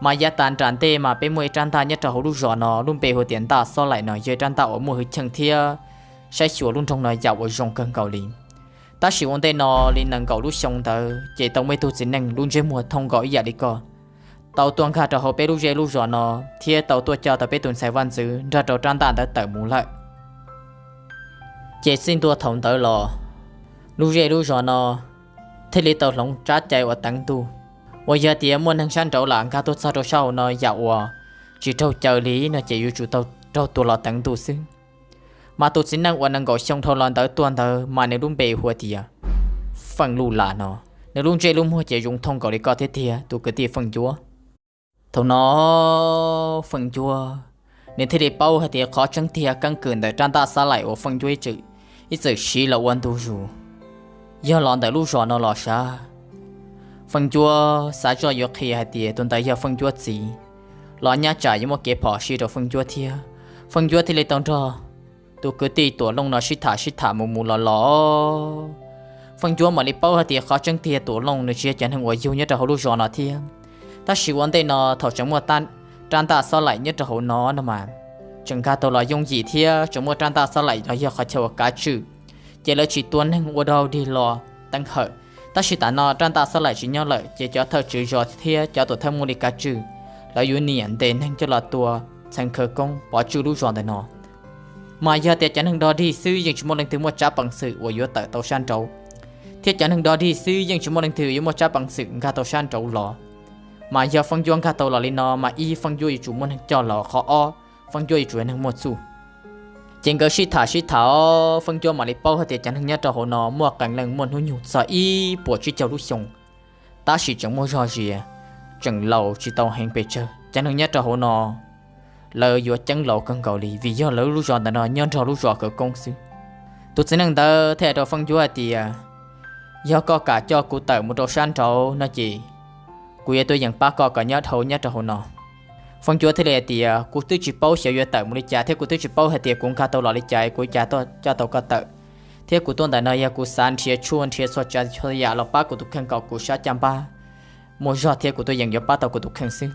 Mas yav tas nram ntej mas peb muaj ib rab ntaj nyob rau hauv lub zos no, lub npe hu tias Ntaj Xob Laim no, yog ib rab ntaj uas muaj hwj chim thiab saib xyuas lub nroog no yam uas zoo kawg nkaus li. Tab sis ua ntej no li nees nkaum lub xyoo ntawd ces tau muaj ib tug txiv neej lub ntsej muag thooj nkaus ib yam li koj tau tuaj nkag rau hauv peb lub zej lub zos no thiab tau tuaj coj tau peb tus ntxhais vaj ntxwv nrog rau rab ntaj ntawd tawm mus lawm. Ces txij ntua thaum ntawd los, lub zej lub zos no thiaj li tau hloov tsab cai uas teev ntuj, uas yog tias muaj neeg sab nraud lam nkag tuaj txog rau sab hauv no yam uas tsis raug caw li no ces yuav tsum tau raug tua los teev ntuj xwb. Mas tus txiv neej uas nees nkaum xyoo dhau los ntawd tuaj ntawd mas nws lub npe hu tias Feej Lub Lam no, nws lub ntsej lub muag ces zoo thooj nkaus li koj thiab tiag tus kwv tij Feej Ncuab. Thaum no Feej Ncuab nws thiaj li paub hais tias qhov tseeb tiag keeb kwm ntawm rab ntaj Xob Laim uas Feej Ncuab ib txwm siv los ua ntu zus yog los ntawm lub zos no los sav. Feej Ncuab xav zoj yuav qhia hais tias tus ntawd yog Feej Ncuab txiv, los nyaj tsam yuav muaj kev phom sij rau Feej Ncuab thiab. Feej Ncuab thiaj li tau nrog tus kwv tij Tuam Looj no sib tham sib tham mus mus los los, Feej Ncuab mam li paub hais tias qhov tseeb tiag Tuam Looj nws tsis yog cov neeg uas yug nyob rau hauv lub zos no thiab. Tab sis ua ntej no thaum tseem muaj rab ntaj Xob Laim nyob rau hauv no no mas, tseem nkag tau los yooj yim thiab tseem muaj rab ntaj Xob Laim los yog qhov chaw uas kav tswm, ces lawv tsis tua neeg ua dog dig los teev hawm. Tab sis tam no rab ntaj Xob Laim tsis nyob lawm ces cov thawj tswv zos thiab cov tuam thawj muaj li kav tswm, lawv yuav niam ntes neeg coj los tua txheev khawv koob pov tswj lub zos ntawm no. Mas yog tias cov neeg dog dig xwb yeej tsis muaj leej twg muaj tsab peev xwm uas yuav tawm tau sab nraud, thiab cov neeg dog dig xwb yeej tsis muaj leej twg yuav muaj tsab peev xwm nkag tau sab nraud los. Mas yog Feej Ncuab nkag tau los li no mas ib, Feej Ncuab yuav tsum muaj neeg coj los, qhov ob, Feej Ncuab yuav tsum yog neeg muaj txuj. Ces nkawd sib tham sib tham, Feej Cuab mam li paub hais tias cov neeg nyob rau hauv no muaj qee leej muaj hnub nyoog txog ib puas tsib caug lub xyoo, tab sis tseem muaj zog zias, tseem laus tsis tau heev pes tsawg. Cov neeg nyob rau hauv no lawv yuav ceeb laus kawg nkaus li, vim yog lawv lub zos ntawm no nyob nrog lub zos khawv koob xwb. Tus txiv neej ntawd thiaj hais rau Feej Cuab hais tias, yog koj kam coj kuv tawm mus rau sab nraud no ces kuv yuav tuaj yeem pab koj kom nyob dhau nyob rau hauv no. Feej Cuab thiaj li hais tias, kuv twb tsis paub xyov yuav tawm mus li cas thiab kuv twb tsis paub hais tias kuv nkag tau los li cas kuv cas coj tau koj tawm, thiab kuv tuaj ntawm no yog kuv xav nrhiav tshuaj nrhiav txhua tsav txhua yam los pab kuv tus kheej kom kuv sab caj npab muaj zog thiab kuv tuaj yeem yuav pab tau kuv tus kheej xwb.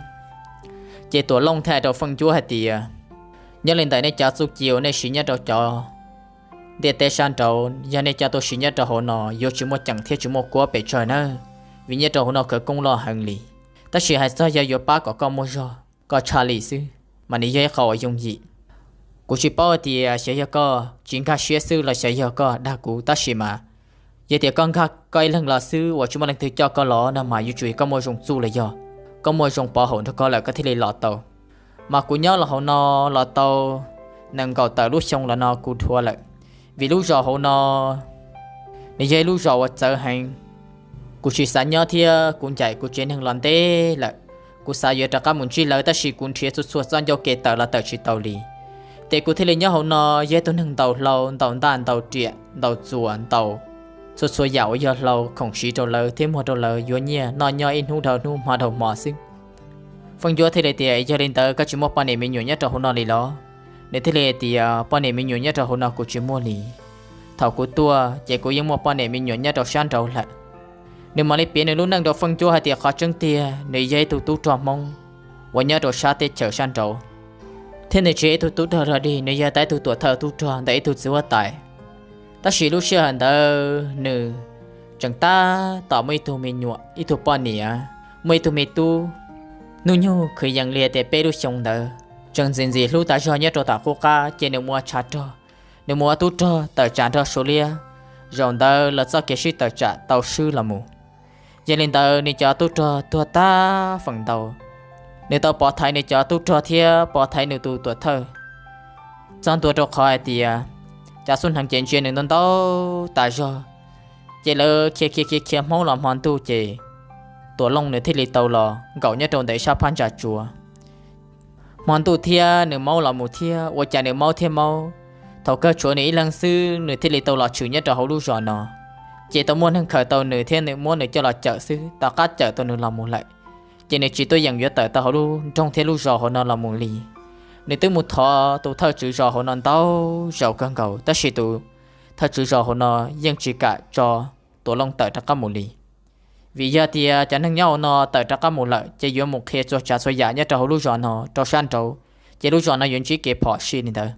Ces Tuam Looj thiaj hais rau Feej Cuab hais tias, nyob li ntawm nej cov txuj ci uas nej siv nyob rau cov ntiaj teb sab nraud, yog nej coj tuaj siv nyob rau hauv no yuav tsis muaj ceem thiab tsis muaj kuab pes tsawg nawb, vim nyob rau hauv no khawv koob loj heev li. Tab sis hais txog yog yuav pab kom koj muaj zog koj tshaj li xwb, mas nws yog ib qho uas yooj yim. Kuv tsis paub hais tias xyov yog koj tsis nkag siab xwb los xyov yog koj dag kuv, tab sis mas yog tias koj nkag koj ib leeg los xwb uas tsis muaj leej twg coj koj los no mas yuav tsum koj muaj zoo txuj los yog koj muaj zoo pov haum nrog koj lawm koj thiaj li los tau. Mas kuv nyob los hauv no los tau nees nkaum tawm lub xyoo los no kuv dhuav lawm, vim lub zos hauv no nws yog ib lub zos uas txawv heev. Kuv tsis xav nyob thiab kuv ncaim kuv tsev neeg los ntev lawm. Kuv xav yuav rov qab mus ntsib lawv tab sis kuv nrhiav txhua txhua txoj ncauj ke tawm los tawm tsis tau li. Ces kuv thiaj li nyob hauv no yog ib tug neeg ntaus hlau, ntaus ntaj, ntaus riam, ntaus txuas, ntaus txhua txhua yam uas yog hlau khoom siv rau lawv thiab muag rau lawv yuav nyiaj noj nyob ib hnub dhau hnub hmo dhau hmo xwb. Feej Cuab thiaj li tias, yog li ntawd koj tsis muaj poj niam me nyuam nyob rau hauv no li los? Nws thiaj li tias, poj niam me nyuam nyob rau hauv no kuv tsis muaj li. Thaum kuv tuaj ces kuv yeej muaj poj niam me nyuam nyob rau sab nraud lawm. Nws mam li piav nws lub neej rau Feej Cuab hais tias qhov tseeb tiag nws yog ib tug tub rog Hmoob uas nyob rau sab teb chaws sab nraud, thiab nws tsis yog ib tug tub rog dog dig, nws yog tau ib tug tuam thawj tub rog ntawm ib tug txiv huab tais. Tab sis lub sij hawm ntawd nws tseem tab tom muaj ib tug me nyuam, ib tug poj niam, muaj ib tug me tub, hnub nyoog kwv yees li tias peb lub xyoo ntawd, tseem ntxim ntxim hlub tas zog nyob rau tom qub qab ces nws mus ua tshav rog, nws mus ua tub rog tawm tsam nrog Suav liab. Zaum ntawd lawv txoj kev sib tawm tsam tau swb los mus. Yog li ntawd nws cov tub rog tuag tag feem ntau. Nws tau pov thaiv nws cov tub rog thiab pov thaiv nws tus tuam thawj txog ntua rau qhov hais tias cov xub hneev ces ntsia nws ntau ntau tas zog. Ces lawv khiav khiav khiav khiav Hmoob los hmo ntuj ces Tuam Looj nws thiaj li tau los nkaum nyob rau ntawm ib sab phab ntsa tsuas. Hmo ntuj thiab nws maub los mus thiab ua cas nws maub thiab maub. Thaum kawg tshuav nws ib leeg xwb nws thiaj li tau los tshwm nyob rau hauv lub zos no. Ces tau muaj neeg khaws tau nws thiab nws muab nws coj los cawm xwb, tom qab cawm tau nws los mus lawm, ces nws tsis tuaj yeem yuav tawm tau hauv lub nroog thiab lub zos hauv no los mus li. Nws twb mus thov tus thawj tswv zos hauv no ntau zaus kawg nkaus tab sis tus thawj tswv zos hauv no yeej tsis kam tso Tuam Looj tawm rov qab mus li. Vim yog tias cov neeg nyob hauv no tawm rov qab mus lawm ces yuav mus qhia txhua tsav txhua yam nyob rau hauv lub zos no rau sab nraud, ces lub zos no yuav ntsib kev phom sij li ntawd.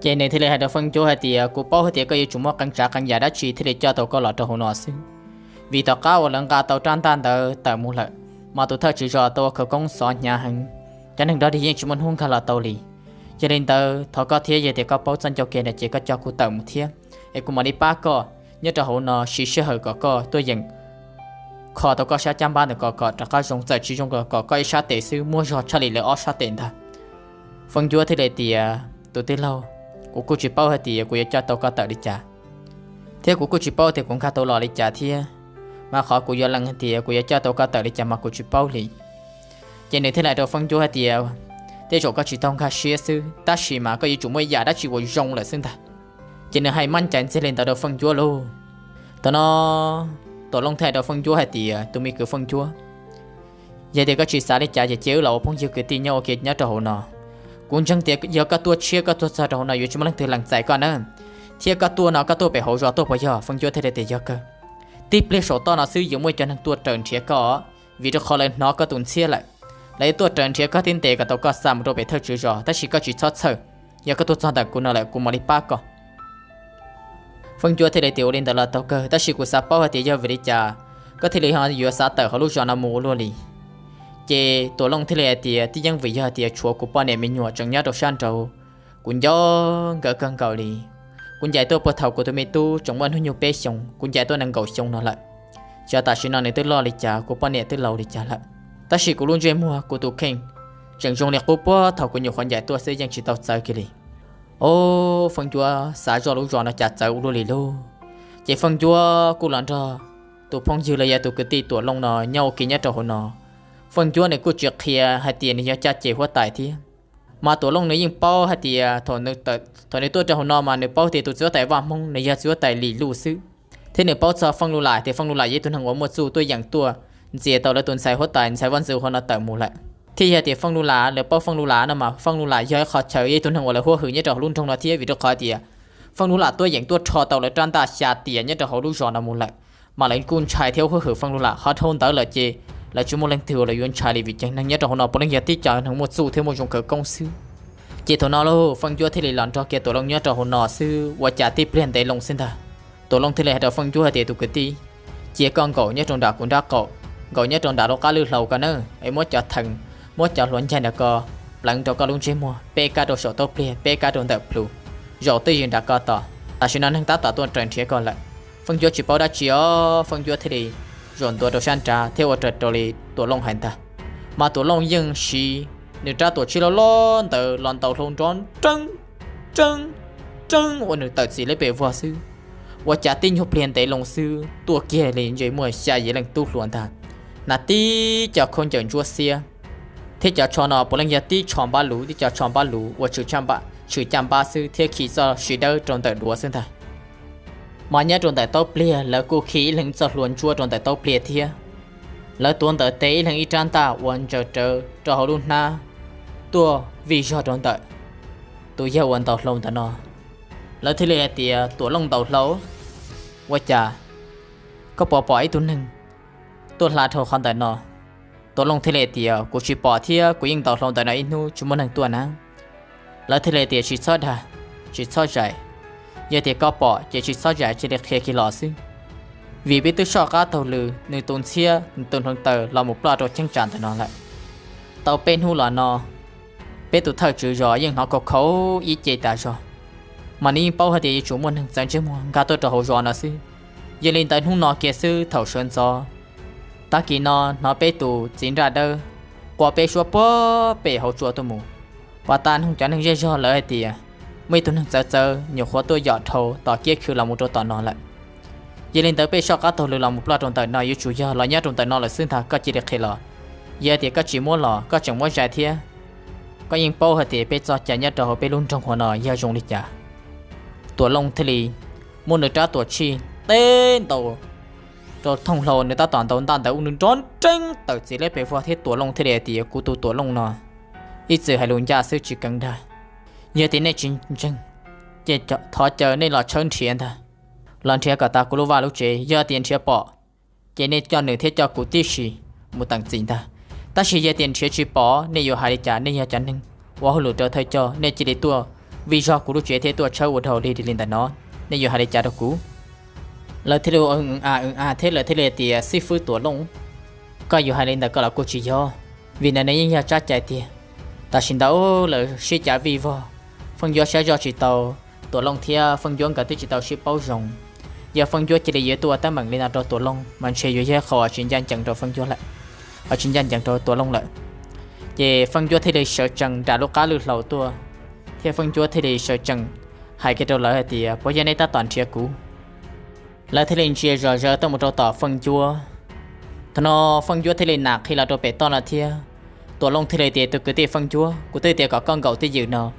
Ces nws thiaj li hais rau Feej Cuab hais tias, kuv paub hais tias koj yuav tsum muaj qee tsav qee yam dab tsi thiaj li coj tau koj los rau hauv no xwb. Vim tom qab uas lawv nqa tau rab ntaj ntawd tawm mus lawm, mas tus thawj tswv zos tau ua khawv koob xov hnyav heev, cov neeg dog dig yeej tsis muaj hnub nkag los tau li. Yog li ntawd thov koj thiab yog tias koj paub txoj ncauj ke no ces koj coj kuv tawm mus thiab, es kuv mam li pab koj nyob rau hauv no siv sij hawm kom koj tuaj yeem kho tau koj sab caj npab ntawm ko kom rov qab zoo, txawm tsis zoo los kom koj ib sab tes xwb muaj zog tshaj li lawv ob sab tes ntag. Feej Cuab thiaj li tias, tus tij laug, kuv kuj tsis paub hais tias kuv yuav coj tau koj tawm li cas, thiab kuv kuj tsis paub tias kuv nkag tau los li cas thiab, mas qhov kuv yuav lees hais tias kuv yuav coj tau koj tawm li cas mas kuv tsis paub li. Ces nws thiaj li hais rau Feej Cuab hais tias, tej zaum koj tsis tau nkag siab xwb tab sis mas koj yuav tsum muaj ib yam dab tsi uas zoo lawm xwb ntag. Ces nws hais maj cai ntxiag li ntawd rau Feej Cuab lauj. Thaum no Tuam Looj thiaj hais rau Feej Cuab hais tias, tus me kwv Feej Cuab, yog tias koj tsis xav li cas ces cia wb los ua phooj ywg kwv tij nyob ua ke nyob rau hauv no. Kuv ntseeg tias yog koj tuaj tshiab koj tuaj txog rau hauv no yuav tsis muaj leej twg lees txais koj na. Thiab koj tuaj no koj tuaj pem hauv zos tuaj puas yog? Feej Cuab thiaj li tias, yog kawg. Tib pliag saum toj no xwb yuav muaj ib co neeg tuaj raws nrhiav koj, vim rau qhov lawv hnov koj tus ntxhiab lawm. Lawv yuav tuaj raws nrhiav koj thiab ntes kom tau koj xa mus rau pem thawj tswv zos, tab sis koj tsis txhob txhawj. Yog koj tuaj txog ntawm kuv no lawm kuv mam li pab koj. Feej Cuab thiaj li tias, ua li ntawd los tau kawg, tab sis kuv xav paub hais tias yog vim li cas koj thiaj li ho yuav xav tawm hauv lub zos no mus ua luaj li. Ces Tuam Looj thiaj li hais tias, tib yeeb vim yog hais tias tshuav kuv poj niam me nyuam tseem nyob rau sab nraud, kuv nco nkawd kawg nkaus li. Kuv ncaim tuaj puag thaum kuv tus me tub tseem muaj hnub nyoog peb xyoos, kuv ncaim tuaj nees nkaum xyoo no lawm. Xyov tam sim no nws twb loj li cas, kuv poj niam twb laus li cas lawm, tab sis kuv lub ntsej muag kuv tus kheej tseem zoo li qub puag thaum kuv nyuam qhuav ncaim tuaj xwb, yeej tsis tau txawv kiag li. Ob, Feej Ncuab xav zoj lub zos no cas txawv ua luaj li lauj. Ces Feej Ncuab kuj los nrog tus phooj ywg los yog tus kwv tij Tuam Looj no nyob ua ke nyob rau hauv no. Feej Ncuab nws kuj tsis qhia hais tias nws yog caj ces huab tais thiab, mas Tuam Looj nws yeej paub hais tias thaum nws tuaj rau hauv no mas nws paub tias tus txiv huab tais Vaj Hmoob nws yog txiv huab tais Lis Luj xwb, thiab nws paub txog Feej Lus Lam tias Feej Lus Lam yog ib tug neeg uas muaj txuj tuaj yeem tuaj ntxias tau lawv tus ntxhais huab tais ntxhais Vaj Ntxwv hauv no tawm mus lawm. Thiab yog tias Feej Lus Lam, lawv paub Feej Lus Lam no mas Feej Lus Lam yog ib qho chaw, yog ib tug neeg uas lawv huab hwm nyob rau hauv lub nroog no thiab, vim rau qhov tias Feej Lus Lam tuaj yeem tuaj rho tau lawv rab ntaj xya tiam nyob rau hauv lub zos no mus lawm, mas lawv kuj ntshai thiab huab hwm Feej Lus Lam. Qhov dhau ntawd lawm ces lawv tsis muaj leej twg uas lawv yuav ntshai li, vim cov neeg nyob rau hauv no puav leej yog tib cov neeg muaj txuj thiab muaj zoo khawv koob xwb. Ces thaum no lauj, Feej Ncuab thiaj li los nrog kiag Tuam Looj nyob rau hauv no xwb, ua cas tib pliag ntev loo xwb ntag, Tuam Looj thiaj li hais rau Feej Ncuab hais tias, tus kwv tij, cia koj nkaum nyob rau nram kuv nrab qaum, nkaum nyob rau nram lub qab lwj hlau ko na, es muab cov theem, muab cov hlua ncaig nram ko pleev rau koj lub ntsej muag, peb kab rau saum taub pliag, peb kab rau ntawm plhu, zaum twj ywm nram ko tos, tam sim no neeg tab tom tuaj raws nrhiav koj lawm. Feej Ncuab tsis paub dab tsi os, Feej Ncuab thiaj li zaum ntua rau sab nrad thiab ua raws raws li Tuam Looj hais ntag. Mas Tuam Looj yeej siv nws rab tuam tsij loj loj ntawd los ntaus hlau nrov reeb, reeb, reeb ua nws tawm txim leb pes vog xwb. Ua cas tib nyuag pliag ntev loo xwb tuaj kiag li ntsej muag xya yim leej tub hluas ntag, hnav tib co khaub ncaws ntsuab xiab, thiab cov tsho no puav leej yog tib tsho npab luv, tib co tsho npab luv uas tshwm caj npab xwb thiab khi txoj siv dawb rau ntawm duav xwb ntag. Mas nyob rau ntawm taub pliag lawv kuj khi ib leeg txoj hlua ntsuab rau ntawm taub pliag thiab. Lawv tuav ntawm tes ib leeg ib rab ntaj uas ntsaws rawv rau hauv lub hnab tuaj vij zog rau ntawm tus yawg uas ntaus hlau ntawm no. Lawv thiaj li hais tias, Tuam Looj ntaus hlau, ua cas koj puas pom ib tug neeg tuaj hla dhau qhov ntawm no? Tuam Looj thiaj li hais tias, kuv tsis pom thiab, kuv yeej ntaus hlau ntawm no ib hnub tsis muaj neeg tuaj na. Lawv thiaj li tias, tsis txhob dag, tsis txhob zais, yog tias koj pom ces tsis txhob zais, cia li qhia kiag los xwb. Vim peb twb soj qab taug lw nws tus ntxhiab nws tus hluav taws los mus ploj rau cheeb tsam ntawm no lawm. Tau peb hnub los no, peb tus thawj tswv zos yeej hnov khau khau ib ce tas zog, mas nws yeej paub hais tias yuav tsum muaj neeg txawv ntsej muag nkag tuaj rau hauv zos no xwb. Yog li ntawd hnub no kiag xwb thaum sawv ntxov, tag kis no hnov peb tus txiv nraj dawb qua peb suab puag pem hauv tsua tuaj mus. Pas tas noog cov neeg zej zog lawv hais tias muaj ib tug neeg txawv txawv nyuam qhuav tuaj yom dhau tom kiab khw los mus rau tom no lawm. Yog li ntawd peb soj qab taug lw los mus ploj rau ntawm no yuav tsum yog los nyob rau ntawm no lawm xwb ntag, koj cia li qhia los. Yog tias koj tsis muab los koj tseem muab zais thiab, koj yeej paub hais tias peb txoj cai nyob rau hauv peb lub nroog hauv no yog zoo li cas. Tuam Looj thiaj li muab nws rab tuam tshij teb ntaus rau thooj hlau, nws tab tom ntaus ntaj ntawd ua nws nrov nreeb tawm txiv leb pes vog thiab. Tuam Looj thiaj li hais tias, kuv tus Tuam Looj no ib txwm hais lus ncaj xwb tsis keev dag. Yog tias nej tsis ntseeg, ces thov caw nej los tshawb nrhiav ntag, los nrhiav kom tas kuv lub vaj lub tsev. Yog tias nrhiav pom, ces nej coj nws thiab coj kuv tib si mus teem txim ntag. Tab sis yog tias nrhiav tsis pom, nej yuav hais li cas? Nej yog cov neeg ua hauj lwm rau thawj coj, nej cia li tuaj vij zog kuv lub tsev thiab tuaj tshawb ua dhau li li ntawm no, nej yuav hais li cas rau kuv? Lawv thiaj li ua a a thiab lawv thiaj li tias, xib fwb Tuam Looj, koj yuav hais li ntawd koj los kuj tsis yog, vim ntawd nws yeej yog tsab cai tiag. Tam sim ntawd lawv sib cav vij vog, Feej Ncuab saib zoj tsis tau Tuam Looj thiab Feej Ncuab nkawd twb tsis tau sib paub zoo. Yog Feej Ncuab cia li yuav tuaj teeb meem li no rau Tuam Looj mas ntshe yuav yog qhov uas tsis ncaj ncees rau Feej Ncuab lawm, uas tsis ncaj ncees rau Tuam Looj lawm. Ces Feej Ncuab thiaj li sawv tsees nram lub qab lwj hlau tuaj, thiab Feej Ncuab thiaj li sawv tsees hais kiag rau lawv hais tias, puas yog nej tab tom nrhiav kuv? Lawv thiaj li ntsia zom zaws tuaj mus rau tom Feej Ncuab. Thaum no Feej Ncuab thiaj li nam qhi los rau pem toj no thiab. Tuam Looj thiaj li tias, tus kwv tij Feej Ncuab, kuv twb tias kom koj nkaum twj ywm no,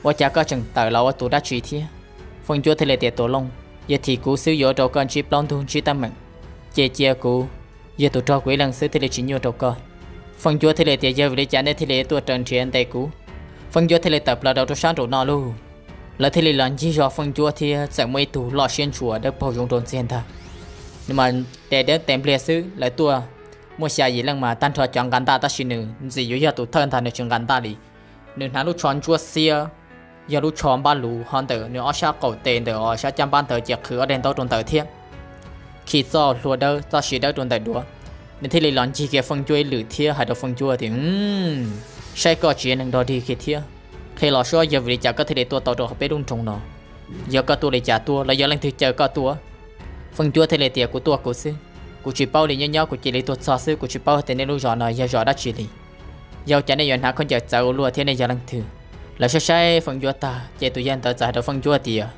ua cas koj tseem tawm los ua tus dab tsi thiab? Feej Ncuab thiaj li tias, Tuam Looj, yog thim kuv xwb yuav ua rau koj ntsib plaub ntug ntsib teeb meem, ces cia kuv yog tus rog kuv ib leeg xwb thiaj li tsis nyuaj rau koj. Feej Ncuab thiaj li tias, yog vim li cas nej thiaj li tuaj raws nrhiav ntes kuv? Feej Ncuab thiaj li tawm plaws rau rau sab nraum no lauj. Lawv thiaj li los ncig zog Feej Ncuab thiab txawm muaj ib tug loj siab ntshua dawb paug zoov rau ntxiag ntag. Nws mas tes dawb tes npliag xwb, lawv tuaj muaj xya yim leej mas tag nrho cov nqa ntaj tab sis nws ntxim yuav yog tus thawj ntag nws tsis nqa ntaj li. Nws hnav lub tsho ntsuab xiab, yog lub tsho npab luv, ho ntawm nws ob sab qaum tes ntawm ob sab caj npab ntawd ces qhwv ob daim ntaub rau ntawm thiab khi txoj hlua dawb txoj siv dawb rau ntawm duav. Nws thiaj li los ncig kiag Feej Ncuab ib lwm thiab hais rau Feej Ncuab tias, saib koj tsis yog neeg dog dig kiag thiab, qhia los saib yog vim li cas koj thiaj li tuaj tau rau peb lub nroog no. Yog koj tuaj li cas tuaj los yog leej twg caw koj tuaj? Feej Ncuab thiaj li tias, kuv tuaj kuv xwb, kuv tsis paub li, nyob nyob kuv cia li tuaj txog xwb, kuv tsis paub tias nej lub zos no yog zos dab tsi li. Yog cas nej yuav hnav khaub ncaws txawv ua luaj thiab nej yog leej twg? Lawv saib saib Feej Ncuab tag ces tus yawg ntawd txawm hais rau Feej Ncuab tias,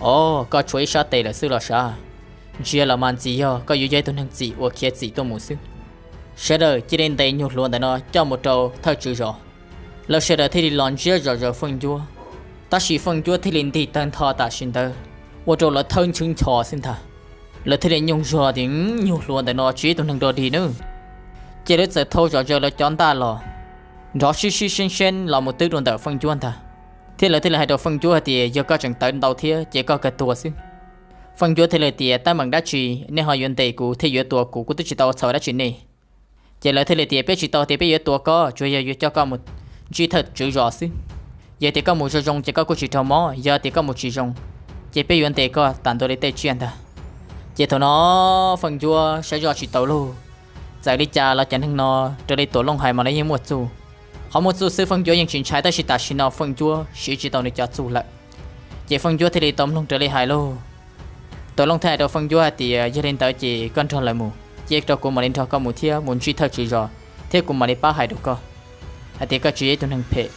Au, koj tshuav ib sab tes lawm xwb los sav? Ntsia los mas ntxim yog koj yuav yog ib tug neeg txim uas khiav txim tuaj mus xwb. Sawv daws cia li ntes nyuag hluav ntawm no coj mus rau thawj tswv zos. Lawv sawv daws thiaj li los ntsiab zom zaws Feej Ncuab, tab sis Feej Ncuab thiaj li ntig tawg ntho tam sim ntawd, ua rau lawv thawb nchwb nchos xwb ntag. Lawv thiaj li nyooj zog tias, Nyuag hluav ntawm no tsis yog ib tug neeg dog dig nawb. Ces lawv txawm thau zom zaws lawv cov ntaj los, nrov sib sib seeb seeb los mus twb rau ntawm Feej Ncuab ntag, thiab lawv thiaj li hais rau Feej Ncuab hais tias, Yog koj tseem tawv ntau thiab ces koj kawg tuag xwb. Feej Ncuab thiaj li tias, Teeb meem dab tsi nej ho yuav ntes kuv thiab yuav tua kuv, kuv twb tsis tau txhaum dab tsi nej. Ces lawv thiaj li tias, Peb tsis tau tias peb yuav tua koj, tsuas yog yuav coj koj mus ntsib thawj tswv zos xwb. Yog tias koj mus zoo zoo ces koj kuj tsis raug mob, yog tias koj mus tsis zoo ces peb yuav ntes koj tas ntua li tej tsiaj ntag. Ces thaum no Feej Ncuab saib zoj tsis tau lug, txawm li cas los cov neeg no raws li Tuam Looj hais mas lawv yeej muaj txuj. Qhov muaj txuj xwb Feej Ncuab yeej tsis ntshai, tab sis tam sim no Feej Ncuab siv tsis tau nws cov txuj lawm. Ces Feej Ncuab thiaj li tau mloog raws li hais lauj. Tuam Looj thiaj hais rau Feej Ncuab hais tias, Yog li ntawd ces koj nrog lawv mus, cia rau kuv mam li nrog koj mus thiab mus ntsib thawj tswv zos, thiab kuv mam li pab hais rau koj hais tias koj tsis yog ib tug neeg phem.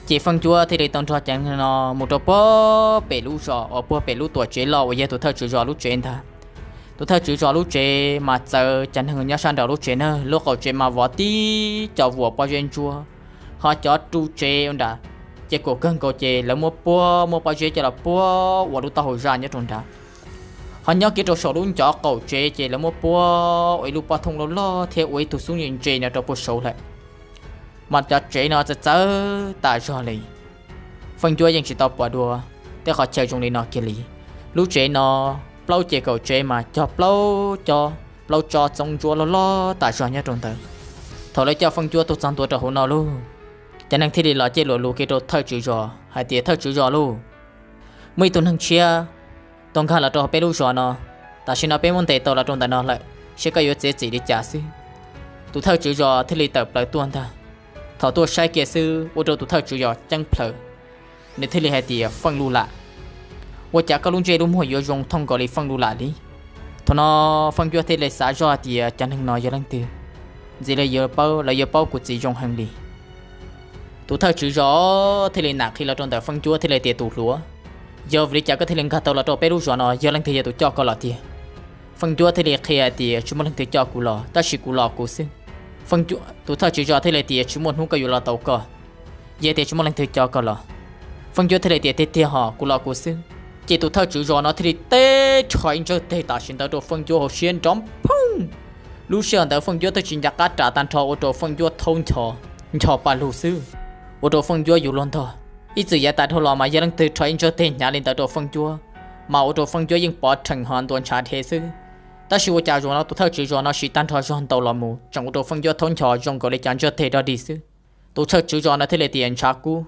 Ces Feej Ncuab thiaj li tau nrog cov neeg no mus rau puag pem lub zos uas puag pem lub tuam tsev loj uas yog tus thawj tswv zos lub tsev ntag. Tus thawj tswv zos lub tsev mas txawv cov neeg nyob sab nraum lub tsev na, lub qaum tsev mas vov tib co vuas pob zeb ntsuab, ho cov ru tsev ua nram ces kuam kawg nkaus ces lawv muab puag, muab pob zeb coj los puag ua lub taub hau zaj nyob rau nrad. Ho nyob kiag rau saum lub ncov qaum tsev ces lawv muab puag ua ib lub pob thooj loj loj thiab ua ib tug xub ntse ntse no rau puag saud lawm. Mas cov tsev no txawv txawv tas zog li. Feej Ncuab yeej tsis tau pom dua tej qhov chaw zoo li no kiag li. Lub tsev no plaub ces kaum tsev mas cog plaub co, plaub tsob txoob ntsuab loj loj tas zog nyob rau ntawd. Thaum lawv coj Feej Ncuab tuaj txog ntua rau hauv no lauj, cov neeg thiaj li los cej luam lus kiag rau thawj tswv zos hais tias, Thawj tswv zos lauj, muaj ib tug neeg tshiab tuaj nkag los rau peb lub zos no, tam sim no peb muab ntes tau los rau ntawm no lawm, seb koj yuav txiav txim li cas xwb. Tus thawj tswv zos thiaj li tawm plaws tuaj ntag. Thaum tuaj saib kiag xwb ua rau tus thawj tswv zos ceeb plhaws, nws thiaj li hais tias, Feej Luj Lam, ua cas koj lub ntsej lub muag yuav zoo thooj nkaus li Feej Luj Lam li? Thaum no Feej Ncuab thiaj li xav zoj hais tias, Cov neeg no yog leej twg? Ntxiv li yuav paub, lawv yuav paub kuv txiv zoo heev li. Tus thawj tswv zos thiaj li nam qhia los rau ntawm Feej Ncuab thiaj li tias, Tus hluas, yog vim li cas koj thiaj li nkag tau los rau peb lub zos no, yog leej twg yog tus coj koj los tiag? Feej Ncuab thiaj li qhia hais tias, Tsis muaj leej twg coj kuv los, tab sis kuv los kuv xwb. Tus thawj tswv zos thiaj li tias, Tsis muaj hnub koj yuav los tau koj, yog tias tsis muaj leej twg coj koj los. Feej Ncuab thiaj li tias, Tiag tiag hos, kuv los kuv xwb. Ces tus thawj tswv zos no thiaj li teb rho ib ntsawj teg tam sim ntawd rau Feej Ncuab hauv siab nrov phooj. Lub sij hawm ntawd Feej Ncuab twb tsis nco qab ras tag nrho ua rau Feej Ncuab thaub ncho, ncho pa lug xwb, ua rau Feej Ncuab yuav luag ntog. Ib txwm yav tas dhau los mas yog leej twg rho ib ntsawj teg hnyav li ntawd rau Feej Ncuab, mas ua rau Feej Ncuab yeej pov rhees ho ntuas ntshav dhev xwb. Tab sis ua cas zaum no tus thawj tswv zos no siv tag nrho zog ntaus los mus tseem ua rau Feej Ncuab thaub ncho zoo nkaus li cov ntsawj teg dog dig xwb. Tus thawj tswv zos no thiaj li tias, Ntshav kub,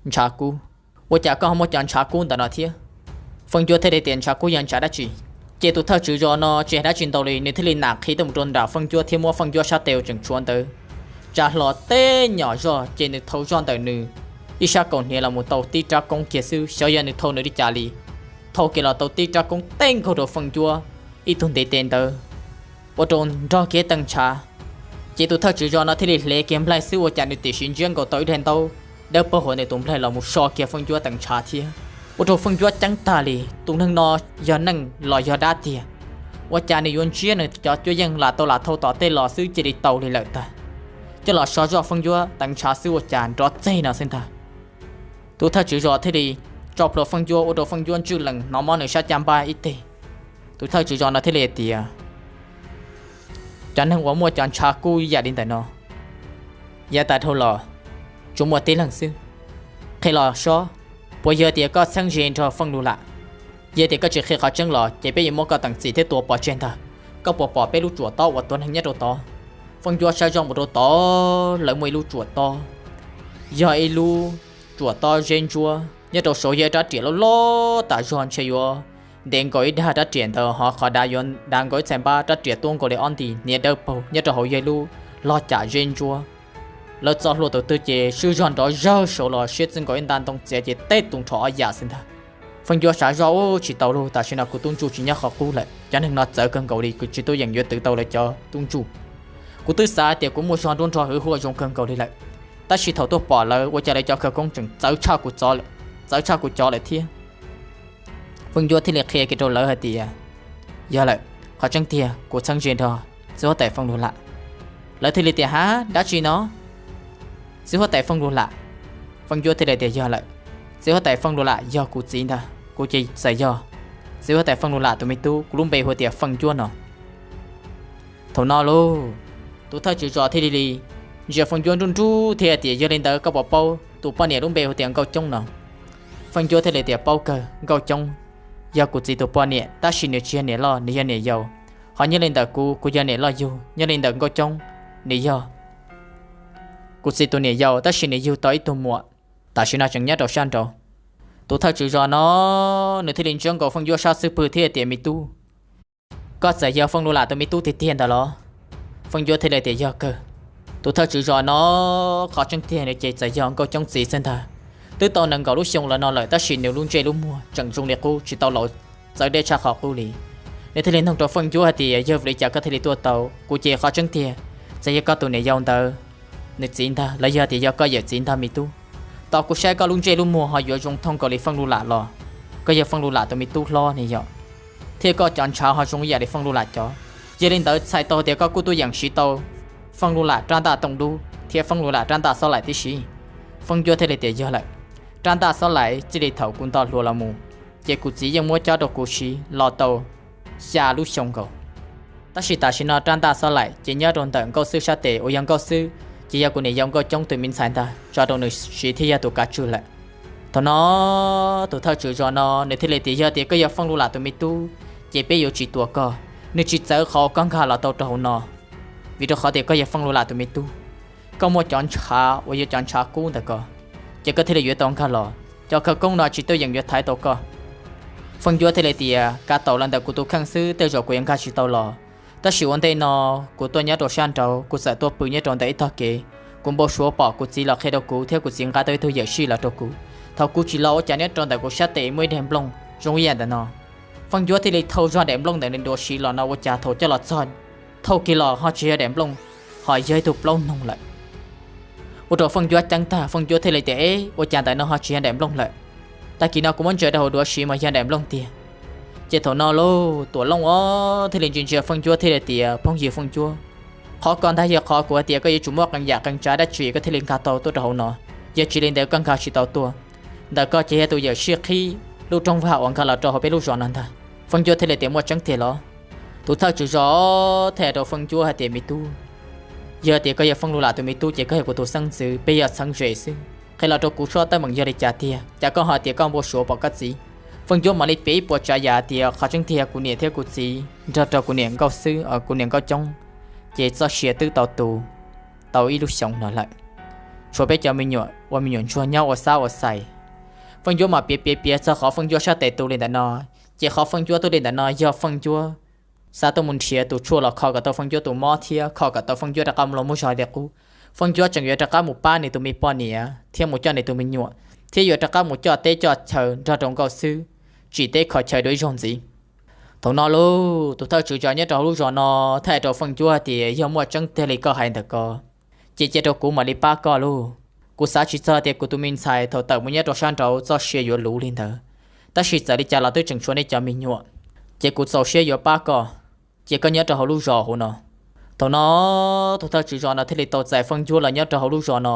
ntshav kub, ua cas koj ho muaj cov ntshav kub ntawm no thiab? Feej Ncuab thiaj li tias, Ntshav kub yog ntshav dab tsi? Ces tus thawj tswv zos no tsis hais dab tsi ntau li, nws thiaj li nam qhia tuaj mus rau nram Feej Ncuab thiab muab Feej Ncuab sab tes uas tseem tshuav ntawd tsa hlo teb nyom zog, ces nws thau zog ntawm nws ib sab kaum hniav los mus tau tib rab koob kiag xwb, xyov yog nws thau nws li cas li, thau kiag los tau tib rab koob teb nkaug rau Feej Ncuab ib tug ntiv tes ntawd, ua rau nrog kiag teej ntshav. Ces tus thawj tswv zos no thiaj li hle kiag nplaig xwb, ua cas nws tiam sis ntsiab nkaus tau ib daim ntaub dawb paug hauv nws tus nplaig los mus so kiag Feej Ncuab teem ntshav thiab, ua rau Feej Ncuab ceeb tag li. Tus neeg no yog neeg los yog dab tiag? Ua cas nws yuav ntsiab nws cov cuab yeej lam tau lam thau tom tej los xwb cia li tau li lawm tag, coj los so zoj Feej Ncuab teem ntshav xwb ua cas nrov txeg no xwb ntag. Tus thawj tswv zos thiaj li tso plhuav Feej Ncuab ua rau Feej Ncuab ntswj lees hnov mob nws sab caj npab ib teg. Tus thawj tswv zos no thiaj li tias, Cov neeg uas muaj cov ntshav kub yam li ntawm no, yav tas dhau los tsuas muaj tib leeg xwb. Qhia los sob, puas yog tias koj txheeb ze nrog Feej Lug Lam? Yog tias koj tsis qhia qhov tseeb los ces peb yuav muab koj teem txim thiab tua pov tseg ntag. Koj puas pom peb lub tsuam tob uas tuav neeg nyob rau tod? Feej Ncuab saib zoj mus rau tod, lawv muaj ib lub tsuam tob, yog ib lub tsuam tob zeb ntsuab, nyob rau saud yog ib rab riam loj loj tas zog, ntshe yuav ntev nkaus ib dag rab riam ntawd, ho qhov dav yuav dav nkaus ib txhais npab, rab riam tuab nkaus li ob nti, hniav dawb paug, nyob rau hauv yog ib lub log cam zeb ntsuab. Lawv txo hlua tus twg ces swb zog nrov zawg saud los siab txwj nkaus ib nta ntoo txiav ces teb tus nrho ob yam xwb ntag. Feej Ncuab sav zoj, Ub, tsis tau lauj, tam sim no kuv tub ntsuj tsis nyob qhov qub lawm, cov neeg no txawv kawg nkaus li, kuv tsis tuaj yeem yuav twv tau lawv cov tub ntsuj. Kuv twb xav tias kuv muaj zog nruab nrog hwv huaj zoo kawg nkaus li lawm, Tab sis thaum tuaj pom lawv ua cas lawv cov khawv koob tseem txawv tshaj kuv cov lawm thiab. Feej Ncuab thiaj li qhia kiag rau lawv hais tias, yog lawm, qhov tseeb tiag kuv txheeb ze nrog txiv huab tais Feej Lug Lam. Lawv thiaj li tias, ha, dab tsi no? Txiv huab tais Feej Lug Lam? Feej Ncuab thiaj li tias, yog lawm, txiv huab tais Feej Lug Lam yog kuv txiv ntag, kuv ces txawm yog txiv huab tais Feej Lug Lam tus me tub, kuv lub npe hu tias Feej Ncuab no. Thaum no lauj, tus thawj tswv zos thiaj li ntsia Feej Ncuab nruj nruj thiab tias, yog li ntawd koj puas paub tus poj niam lub npe hu tias Nkauj Coob no? Feej Ncuab thiaj li tias, paub kawg, Nkauj Coob yog kuv txiv tus poj niam, tab sis nws tsis yog niam loj, nws yog niam yau. Ho nyob li ntawm kuv, kuv yog niam loj yug, nyob li ntawm Nkauj Coob, nws yog kuv txiv tus niam yau, tab sis nws yug tau ib tug muam, tam sim no tseem nyob rau sab nraud. Tus thawj tswv zos no nws thiaj li ntsia nkaus Feej Ncuab sab xub pwg thiab tias, me tub, koj txawm yog Feej Lug Lam tus me tub tiag tiag ntawd los? Feej Ncuab thiaj li tias, yog kawg. Tus thawj tswv zos no, qhov tseeb tiag nws ces txawm yog Nkauj Coob txiv xwb ntag. Twb tau nees nkaum lub xyoo los no lawm, tab sis nws lub ntsej lub muag tseem zoo li qub, tsis tau laus txawv deb tshaj qhov qub li. Nws thiaj li nug rau Feej Ncuab hais tias, yog vim li cas koj thiaj li tuaj tau? Kuv ces qhov tseeb tiag, txawm yog koj tus niam yau ntawd nws txiv ntag, los yog tias yog koj yawm txiv ntag me tub. Tos kuv saib koj lub ntsej lub muag ho yuav zoo thooj nkaus li Feej Lug Lam los, koj yog Feej Lug Lam tus me tub hlob ne yom, thiab koj cov ntshav ho zoo ib yam li Feej Lug Lam cov. Yog li ntawd txhais tau tias koj kuj tuaj yeem siv tau Feej Lug Lam rab ntaj tooj dub thiab Feej Lug Lam rab ntaj xob laim tib si. Feej Ncuab thiaj li tias, yog lawm, rab ntaj xob laim txij li thaum kuv nto hluas los mus, ces kuv txiv yeej muab cob rau kuv siv los tau xya lub xyoo nkaus. Tab sis tam sim no rab ntaj xob laim ces nyob rau ntawm Nkauj Xwb sab tes uas yog Nkauj Xwb ces yog kuv niam yau Nkauj Coob tus me ntxhais ntag tso rau nws siv thiab yog tus kav tswj lawm. Thaum no tus thawj tswv zos no nws thiaj li tias, yog tias koj yog Feej Lug Lam tus me tub, ces peb yuav tsis tua koj. Nws tsis txawv qhov koj nkag los tau rau hauv no, vim rau qhov tias koj yog Feej Lug Lam tus me tub, koj muaj cov ntshav uas yog cov ntshav kub ntawm koj, ces koj thiaj li yuav tau nkag los. Cov khawv koob no tsis tuaj yeem yuav thaiv tau koj. Feej Ncuab thiaj li tias, kav taum los ntawm kuv tus kheej xwb tej zaum kuv yuav nkag tsis tau los, tab sis ua ntej no kuv tuaj nyob rau sab nraud, kuv txawm tuaj pw nyob rau ntawm ib tog kev, kuv npau suav pom kuv txiv los qhia rau kuv thiab kuv txiv nqa tau ib tug yawm sij los rau kuv. Thaum kuv tsis los ua cas nyob rau ntawm kuv sab tes muaj ib daim nplooj zoo ib yam ntawm no. Feej Ncuab thiaj li thau zog daim nplooj ntawm nws dua siv los no ua cas thaum coj los txog, thauj kiag los ho tsis yog daim nplooj, ho yog ib tug plaub noog lawm. Ua rau Feej Ncuab ceeb tag, Feej Ncuab thiaj li tias, eb, ua cas ntawm no ho tsis yog daim nplooj lawm? Tag kis no kuv muab ntsaws rau hauv duav siv mas yog daim nplooj tiag. Ces thaum no lauj, Tuam Looj os thiaj li ntsia ntsia Feej Ncuab thiaj li tias, phooj ywg Feej Ncuab, qhov ko ntag yog qhov kuv hais tias koj yuav tsum muaj qee yam qee tsav dab tsi koj thiaj li nkag tau tuaj rau hauv no, yog tsis li ntawd koj nkag tsis tau tuaj. Ntawm koj ces yog tus yawm sij qhib lub rooj vag uas nkag los rau hauv peb lub zos no ntag. Feej Ncuab thiaj li tias, muaj tseeb tiag los? Tus thawj tswv zos thiaj hais rau Feej Ncuab hais tias, me tub, yog tias koj yog Feej Lug Lam tus me tub ces koj yog kuv tus xeeb ntxwv, peb yog txheeb ze xwb. Qhia los rau kuv seb teeb meem yog li cas tiag, cas koj ho tias koj npau suav pom koj txiv? Feej Ncuab mam li piav ib puas tsav yam tias qhov tseeb tiag kuv niam thiab kuv txiv nrog rau kuv niam Nkauj Xwb, kuv niam Nkauj Coob, ces txoj sia twb tau tu tau ib lub xyoos no lawm. Tshuav peb cov me nyuam ua me nyuam ntsuag nyob ua xab ua xais. Feej Ncuab mam piav piav piav txog qhov Feej Ncuab sab tes tu li ntawm no, ces qhov Feej Ncuab tu li ntawm no yog Feej Ncuab xav tuaj mus nrhiav tus tshuaj los kho kom tau Feej Ncuab tus mob thiab kho kom tau Feej Ncuab rov qab mus los muaj zog li qub. Feej Ncuab tseem yuav rov qab mus pab nws tus me poj niam thiab mus coj nws tus me nyuam, thiab yuav rov qab mus coj teb coj chaw nrog rau Nkauj Xwb tsim teb kho chaw dua ib zaug ntxiv. Thaum no lauj, tus thawj tswv zos nyob rau hauv lub zos no thiaj hais rau Feej Ncuab hais tias, yog muaj tseeb tiag li koj hais ntawm ko, ces cia rau kuv mam li pab koj lauj. Kuv xav tsis txog tias kuv tus me ntxhais thaum tawm mus nyob rau sab nraud txoj sia yuav luv li ntawd, tab sis txawm li cas los twb tseem tshuav nej cov me nyuam, ces kuv txaus siab yuav pab koj, cia koj nyob rau hauv lub zos hauv no. Thaum no tus thawj tswv zos no thiaj li tau txais Feej Ncuab los nyob rau hauv lub zos no,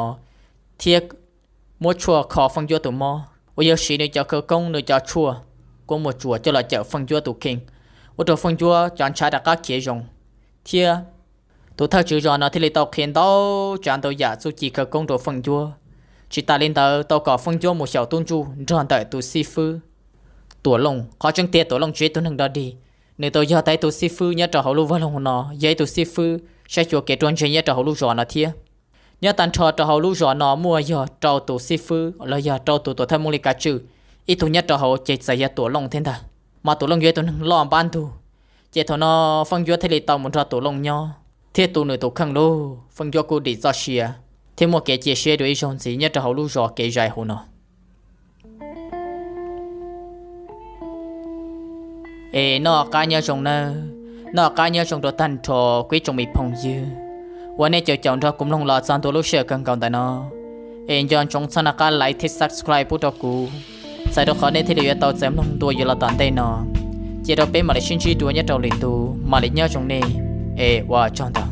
thiab muab tshuaj kho Feej Ncuab tus mob uas yog siv nws cov khawv koob nws cov tshuaj kuab muaj tsuas coj los cawm Feej Ncuab tus kheej, ua rau Feej Ncuab cov ntshav rov qab khiav zoo, thiab tus thawj tswv zos no thiaj li tau qhia ntau tsav ntau yam txuj ci khawv koob rau Feej Ncuab. Tsis tas li ntawd tau kom Feej Ncuab mus xyaum tub ntsuj nrog ntawm tus xib fwb Tuam Looj. Qhov tseeb tiag Tuam Looj tsis yog ib tug neeg dog dig, nws tau yog tau ib tug xib fwb nyob rau hauv lub vaj loog no, yog ib tug xib fwb saib xyuas kev ruaj ntseg nyob rau hauv lub zos no thiab. Nyob tag nrho rau hauv lub zos no muaj yog rau tus xib fwb los yog rau tus tuam thawj Hmoob Lis Kav Tswj, ib tug nyob rau hauv ces txawm yog Tuam Looj thiab ntag. Mas Tuam Looj yog ib tug neeg loj npab ntug, ces thaum no Feej Ncuab thiaj li tau mus nrog Tuam Looj nyob thiab tu nws tus kheej lauj. Feej Ncuab kuj dim txoj sia thiab muaj kev cia siab dua ib zaug ntxiv nyob rau hauv lub zos kev zais hauv no. Es noj qab nyob zoo nawb, noj qab nyob zoo rau tag nrho kuv ib tsoom me phooj ywg uas nej caum caum nrog kuv mloog los txog ntua lub sij hawm kawg nkaus ntawm no. Es nco ntsoov txhob nco qab like thiab subscribe pub rau kuv, txhawm rau qhov nej thiaj li yuav tau txais mloog dua yuav los tom ntej no. Cia rau peb mam li sib ntsib dua nyob rau lwm ntu, mam li nyob zoo nej, es ua tsaug ntau.